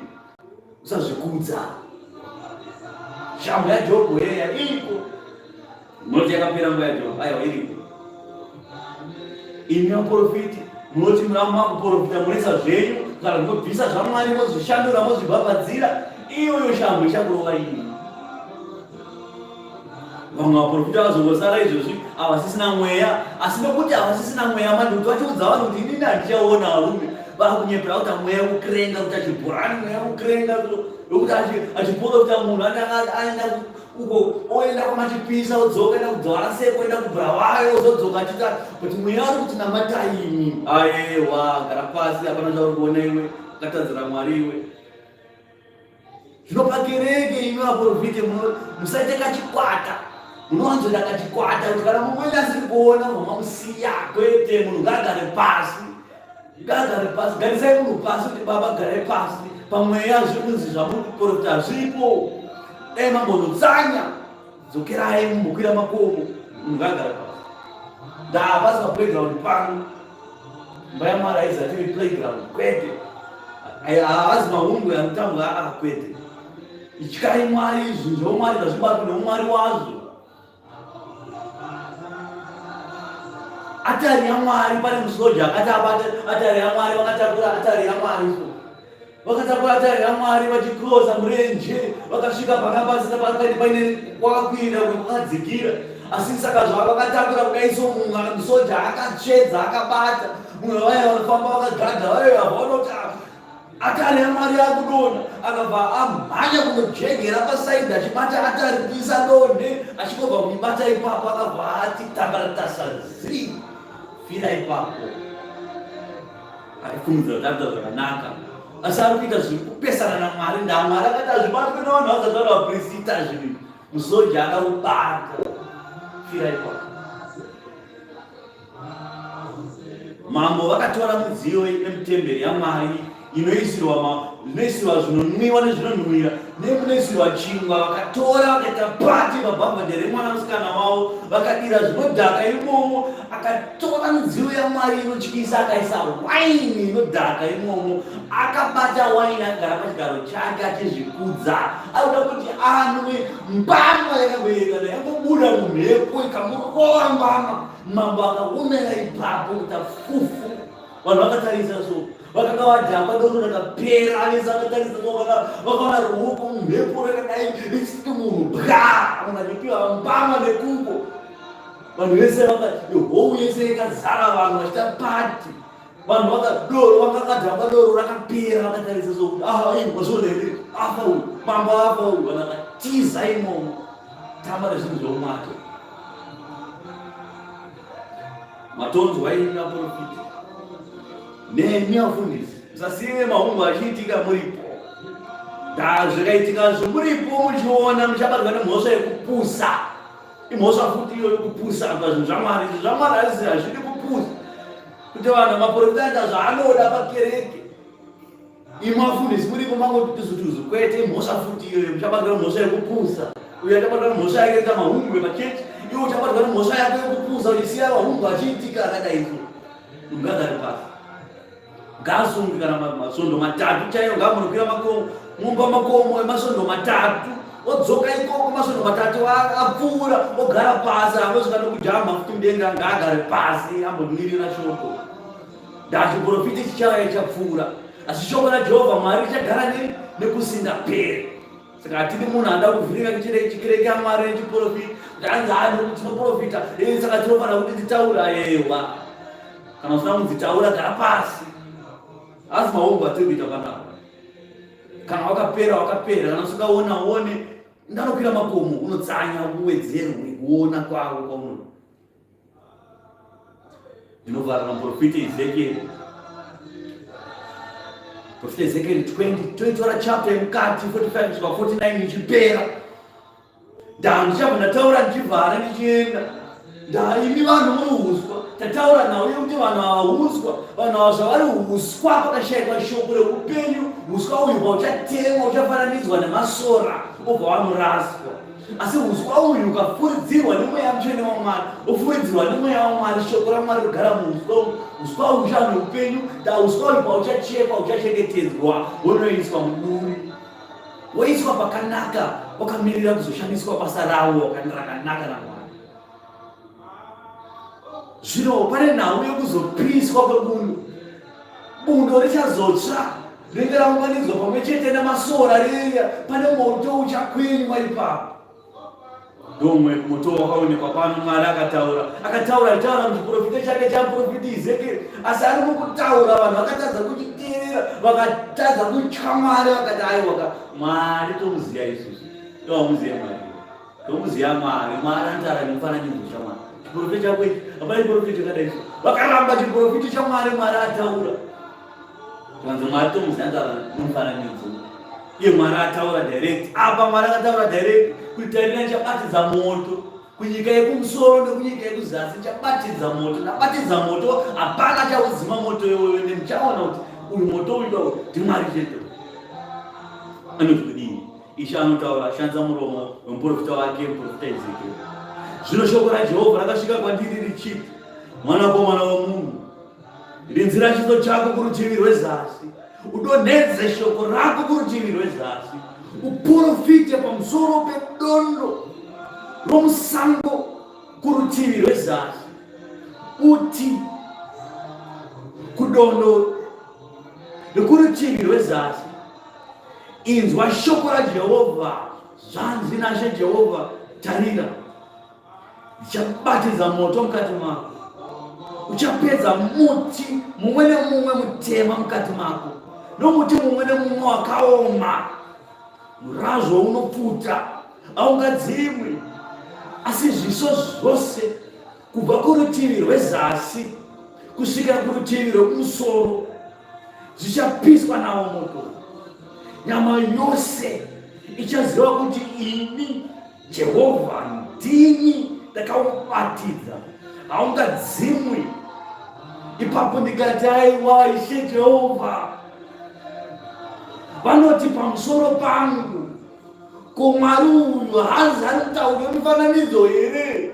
usazvikudza shamhu yajobho yeya iriko munoti yakapera nguva yajobho aiwa iriko imi vaprofiti munoti makuprofita munoisa zvenyu kana munobvisa zvamwari mozvishandura mozvibhabhadzira iyoyo shamhu ichakurova imi vamwe vaprofita vazongosara izvozvi havasisina mweya asi nokuti havasisina mweya manje kuti vachiudza vanhu kuti inini handichaona varume vakunyepera kuti mweya kukirenga kuti achibhorani mweya kukirenga yokuti achiprofita munhu aenda uko oenda kwamachipisa odzoka enda kudzwara seko oenda kuburawayo ozodzoka achiita kuti mweya uri kuti namataimi ayewa gara pasi hapana chauri kuona iwe akatadzira mwari iwe zvino pakereke imi vaprofite musaite kachikwata munowanzoita kachikwata kuti kana mumwe asiri kuona mamamusiya kwete munhu ngaagare pasi ngaagare pasi garisai munhu pasi kuti baba garai pasi pamweya zviri kunzi zvamuri kuprofita hazvipo dai mambonotsanya dzokerai mumbokwira makomo munhu ngaagare pasi ndaapasi paplayground pano imba yamwari haizati iri playground kwete haazi mahumbwe anotambwa aa kwete ityai mwari zvinhu zveumwari ngazvibatwe neumwari wazvo atari yamwari pane musoja akati abata atari yamwari vakatakura atari yamwari so vakatakura atari yamwari vachikrosa murenje vakasvika pakapasina pakati paine kwakakwirira kwakadzikira asi saka zvavakatakura kudai so munhu musoja akatsvedza akabata munhu vaya vanofamba vakagadha vaya vanoti atari yamwari yakudonha akabva amhanya kunojegera pasaidhi achibata atari kuisa donhe achingobva kuibata ipapo akabva ati tambaratasa zi fira ipapo aifungidzira kuti akuita zvakanaka asi ari kuita zviri kupesana namwari ndamwari akati hazvibatwe nevanhu vasati vari vaprisita zvinhu musoja akaubata fira ipapo mambo vakatora midziyo yemutemberi yamwari inoisirwa inoisirwa zvinonwiwa nezvinonhuwira nemunoisirwa chingwa vakatora vakaita pati pabhavhadhe remwana musikana wavo vakadira zvinodhaka imomo akatora midziyo yamwari inotyisa akaisa waini inodhaka imomo akabata waini akagara pachigaro chake achizvikudza arikuda kuti anwe mbama yakangoerekana yangobuda mumhepo ikamurova mbama mambo akaomera ipapo kuita fufu vanhu vakatarisa so vakanga vadhakwa doro rakapera vese vakatarisa so vakaona ruoko mumhepo rakadai richiti munhu bwa munhu achipiwa mbama nekuko vanhu vese hou yese ikazara vanhu vachiita pati vanhu vakadoro vakakadhakwa doro rakapera vakatarisa so kuti ah wazviona here afa uyu mambo afa uyu vanhu vakatiza imomo tamba nezvinhu zveumwake matonzwa imi vaprofita nemi vafundisi musasiye mahungu achiitika muripo ndaa zvikaitika zvimuripo muchiona muchabatwa nemhosva yekupusa imhosva futi iyo yekupusa pazvinhu zvamwari izvi zvamwari hazvisi hazvidi kupusa kuti vanhu maprofita aita zvaanoda pakereke imwe vafundisi muripo mangoti tuzutuzu kwete imhosva futi iyoyo muchabatwa nemhosva yekupusa uyo achabatwa nemhosva yake kuita mahumbwe pachechi Iwe uchabatwa nemhosva yako yekupuza uchisiya vahungu achiitika akadai so. Ungagare pasi. Ngaasungwe kana masvondo matatu chaiyo, ngaamunokwira makomo, mumba makomo emasvondo matatu, odzoka ikoko masvondo matatu apfuura, ogara pasi, angosvika nokujamba futi mudenga, ngaagare pasi ambomirira shoko. Ndachiprofita chichauya chapfuura, asi shoko raJehovha Mwari richagara nekusingaperi. Saka hatidi munhu anoda kuvhiringa chikereke yaMwari nechiprofita kuti anzi haa nekuti tinoprofita eh, saka tinofanira kuti titaura ewa. Kana usina kunzi taura, gara pasi. Asi maungu atiri kuita panapa. Kana wakapera wakapera, kana usingaona uone, ndanokwira makomo unotsanya uwedzerwe kuona kwavo kwaunoda. Ndinovhara namuprofita Ezekiel. Profita Ezekiel 20, toitora chapter yemukati 45 kusvika 49 ichipera. Ndandichabva ndataura ndichivhara ndichienda. Ndaimi vanhu muri huswa. Tataura nhau yekuti vanhu ava huswa, vanhu ava zvavari huswa pakashaikwa shoko reupenyu, huswa uyu pauchatemwa uchafananidzwa nemasora obva wanoraswa. Asi huswa uyu ukafuridzirwa nemweya mutsvene waMwari, ofuridzirwa nemweya waMwari, shoko raMwari rogara muhuswa uyu, huswa uyu uchava neupenyu, da huswa uyu pauchachekwa uchachengetedzwa, wonoiswa muduri, woiswa pakanaka, wakamirira kuzoshandiswa basa rawo rakanaka naMwari. Zvino pane nhau yekuzopiswa kwebundo. Bundo richazotsva rinenge raunganidzwa pamwe chete nemasora riya, pane moto uchakwinywa ipapo. Ndomwe moto wakaonekwa pano. Mwari akataura, akataura achitaura muchiprofita chake chamuprofita Ezekiel, asi ari mukutaura vanhu vakatadza kuchiteerera, vakatadza kutya Mwari, vakati aiwa, Mwari tomuziva isusu, tomuziva Mwari. Tomuziva Mwari, Mwari anotaura nemufananidzo chaMwari. Chiprofita chako ichi, hapana chiprofita chakadai so. Vakaramba chiprofita chaMwari, Mwari ataura. Vanzi Mwari tomuziva anotaura nemufananidzo. Iye Mwari ataura direct. Apa Mwari akataura direct kuti tarira ndichabatidza moto kunyika yekumusoro nekunyika yekuzasi, ndichabatidza moto, ndabatidza moto, hapana chaudzima moto iwoyo, ende muchaona kuti uyu moto uyu ndiMwari chete. Anoti kudini? Ishe anotaura ashandisa muromo wemuprofita wake, muprofita Ezekiel. Zvino shoko raJehovha rakasvika kwandiri richiti, Mwanakomana womunhu, rinzira chiso chako kurutivi rwezasi, udonhedze shoko rako kurutivi rwezasi, uprofite pamusoro pedondo romusango kurutivi rwezasi, uti kudondo rekurutivi rwezasi, Inzwa shoko raJehovha, zvanzi naShe Jehovha, tarira, ndichabatidza moto mukati mako, uchapedza muti mumwe nemumwe mutema mukati mako, nomuti mumwe nemumwe wakaoma, murazvo unopfuta, haungadzimwi, asi zviso zvose kubva kurutivi rwezasi kusvikira kurutivi rwekumusoro zvichapiswa nawo moto. Nyama yose ichaziva kuti ini Jehovha ndini ndakaubatidza, haungadzimwi. Ipapo ndikati, aiwa Ishe Jehovha, vanoti pamusoro pangu, ko Mwari uyu hanzi ari kutaura mifananidzo here?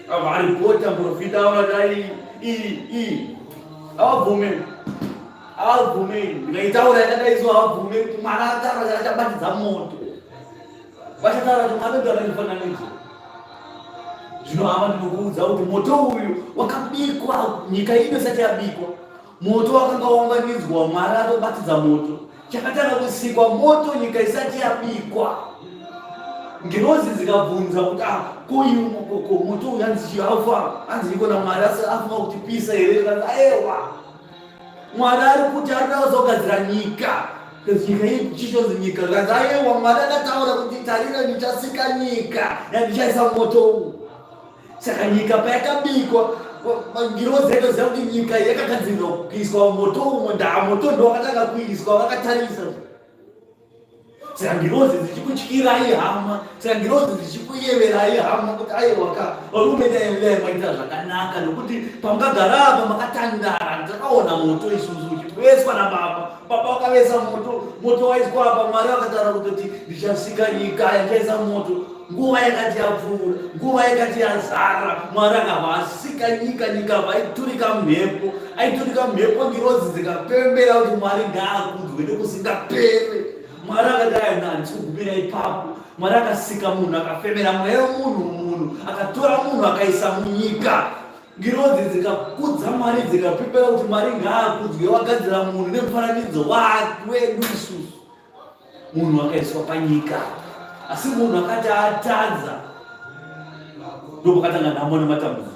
Varipota muprofita vakati iyi iyi avabvume avabvume ndikaitaura yakadai so avabvume kuti mwana ataura achabatidza moto vachataura kuti mwana uyu ane zvino hama ndinokuudza kuti moto uyu wakabikwa nyika ino isati yabikwa Moto wakanga waunganidzwa, Mwari atobatidza moto. Chakatanga kusikwa moto nyika isati yabikwa. Ngirozi dzikabvunza kuti ah, ko iyu ko moto uyu hanzi chii haufa hanzi iko naMwari asi afunga kutipisa here zvikanzi aewa Mwari ari kuti ari kuda kuzogadzira nyika nyika iyi chichonzi nyika zvikanzi aewa Mwari akataura kuti tarira ndichasika nyika yandichaisa moto uyu Saka nyika payakabikwa ngirozi yaitoziva kuti nyika yakagadzirirwa kuiswa moto umo ndaa moto ndo wakatanga kuiswa vakatarisa. Saka ngirozi dzichikutyirai hama, saka ngirozi dzichikuyeverai hama kuti aiwa ka varume dai dai maita zvakanaka nokuti pamukagara apa makatandara takaona moto isusu uchibuda. Kuveswa nababa. Baba vakavesa moto, moto waiswa apa. Mwari vakataura kutoti ndichasika nyika yandichaisa moto. Nguva yakati yapfuura, nguva yakati yazara, Mwari akabva asika nyika, nyika vaiturika mhepo, aiturika mhepo, ngirozi dzikapembera kuti Mwari ngaakudzwe nekusingapere. Mwari akati ayo handisi kugumira ipapo. Mwari akasika munhu, akafemera mweya wemunhu munhu, akatora munhu akaisa munyika. Ngirozi dzikakudza Mwari dzikapembera kuti Mwari ngaakudzwe, wagadzira munhu nemufananidzo wedu isusu. Munhu akaiswa panyika, asi munhu akati atadza, ndopakatanga nhamo nematambudziko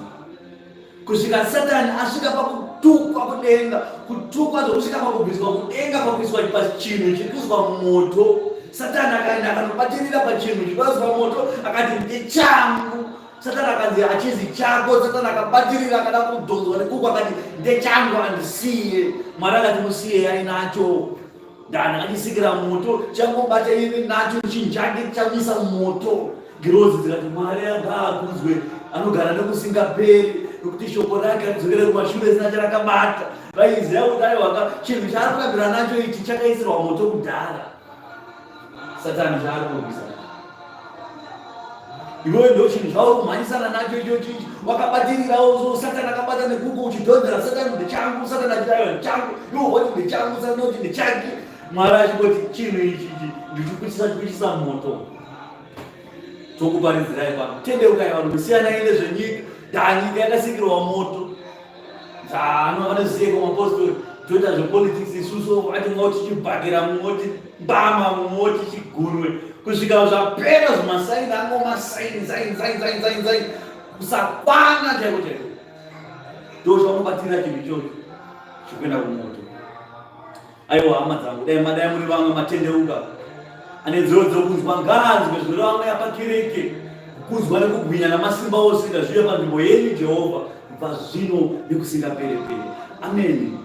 kusvika Satani asvika pakutukwa kudenga, kutukwa zvokusvika pakubviswa kudenga, pakuiswa pachinhu chiri kuiswa moto. Satani akaenda akanobatirira pachinhu chikuiswa moto, akati ndechangu. Satani akanzi hachizi chako. Satani akabatirira, akada kudhonzwa nekuku, akati ndechangu, andisiye. Mwari akati musiye ainacho, ndani akachisikira moto, changobata ive nacho chinjake chamisa moto. Ngirozi dzikati Mwari ngaakudzwe anogara nekusingaperi, nokuti shoko rake haridzokere kumashure risina charakabata. Vaiziva kuti aiwaka chinhu chaari kugadzira nacho ichi chakaisirwa moto kudhara. Satani chaari kurwisa iwewe ndo chinhu zvauri kumhanyisana nacho ichochi ichi, wakabatirirawo. Satani akabata nekuko, uchidhonzera Satani, ndechangu. Satani achiti aiwa ndechangu, iwe woti ndechangu, Satani oti ndechake. Mwari achingoti chinhu ichi ichi ndichikuchisa chikuchisa moto. Tokuparidzirai pano, tendeukai vanhu, siyanai nezvenyika. Dhanyika yakasikirwa moto. Ano vanoziva mapostori, toita zvepolitics isusu, ati mumwe tichibhakira, mumwe mbama, mumwe tichigunwe kusvika zvapera zvimasaini, ango masaini, saini, saini, saini, saini, saini. Kusakwana chaiko chaiko ndo zvaunobatira chinhu ichocho chikuenda kumoto. Aiwa hama dzangu, dai madai muri vamwe matendeuka. Ane nzeve dzokunzwa ngaanzwe zvinoreva Mweya pakereke. Kukudzwa nekubwinya namasimba ose ngazvive panzvimbo yenyu Jehovha, kubva zvino nekusingaperepere. Ameni.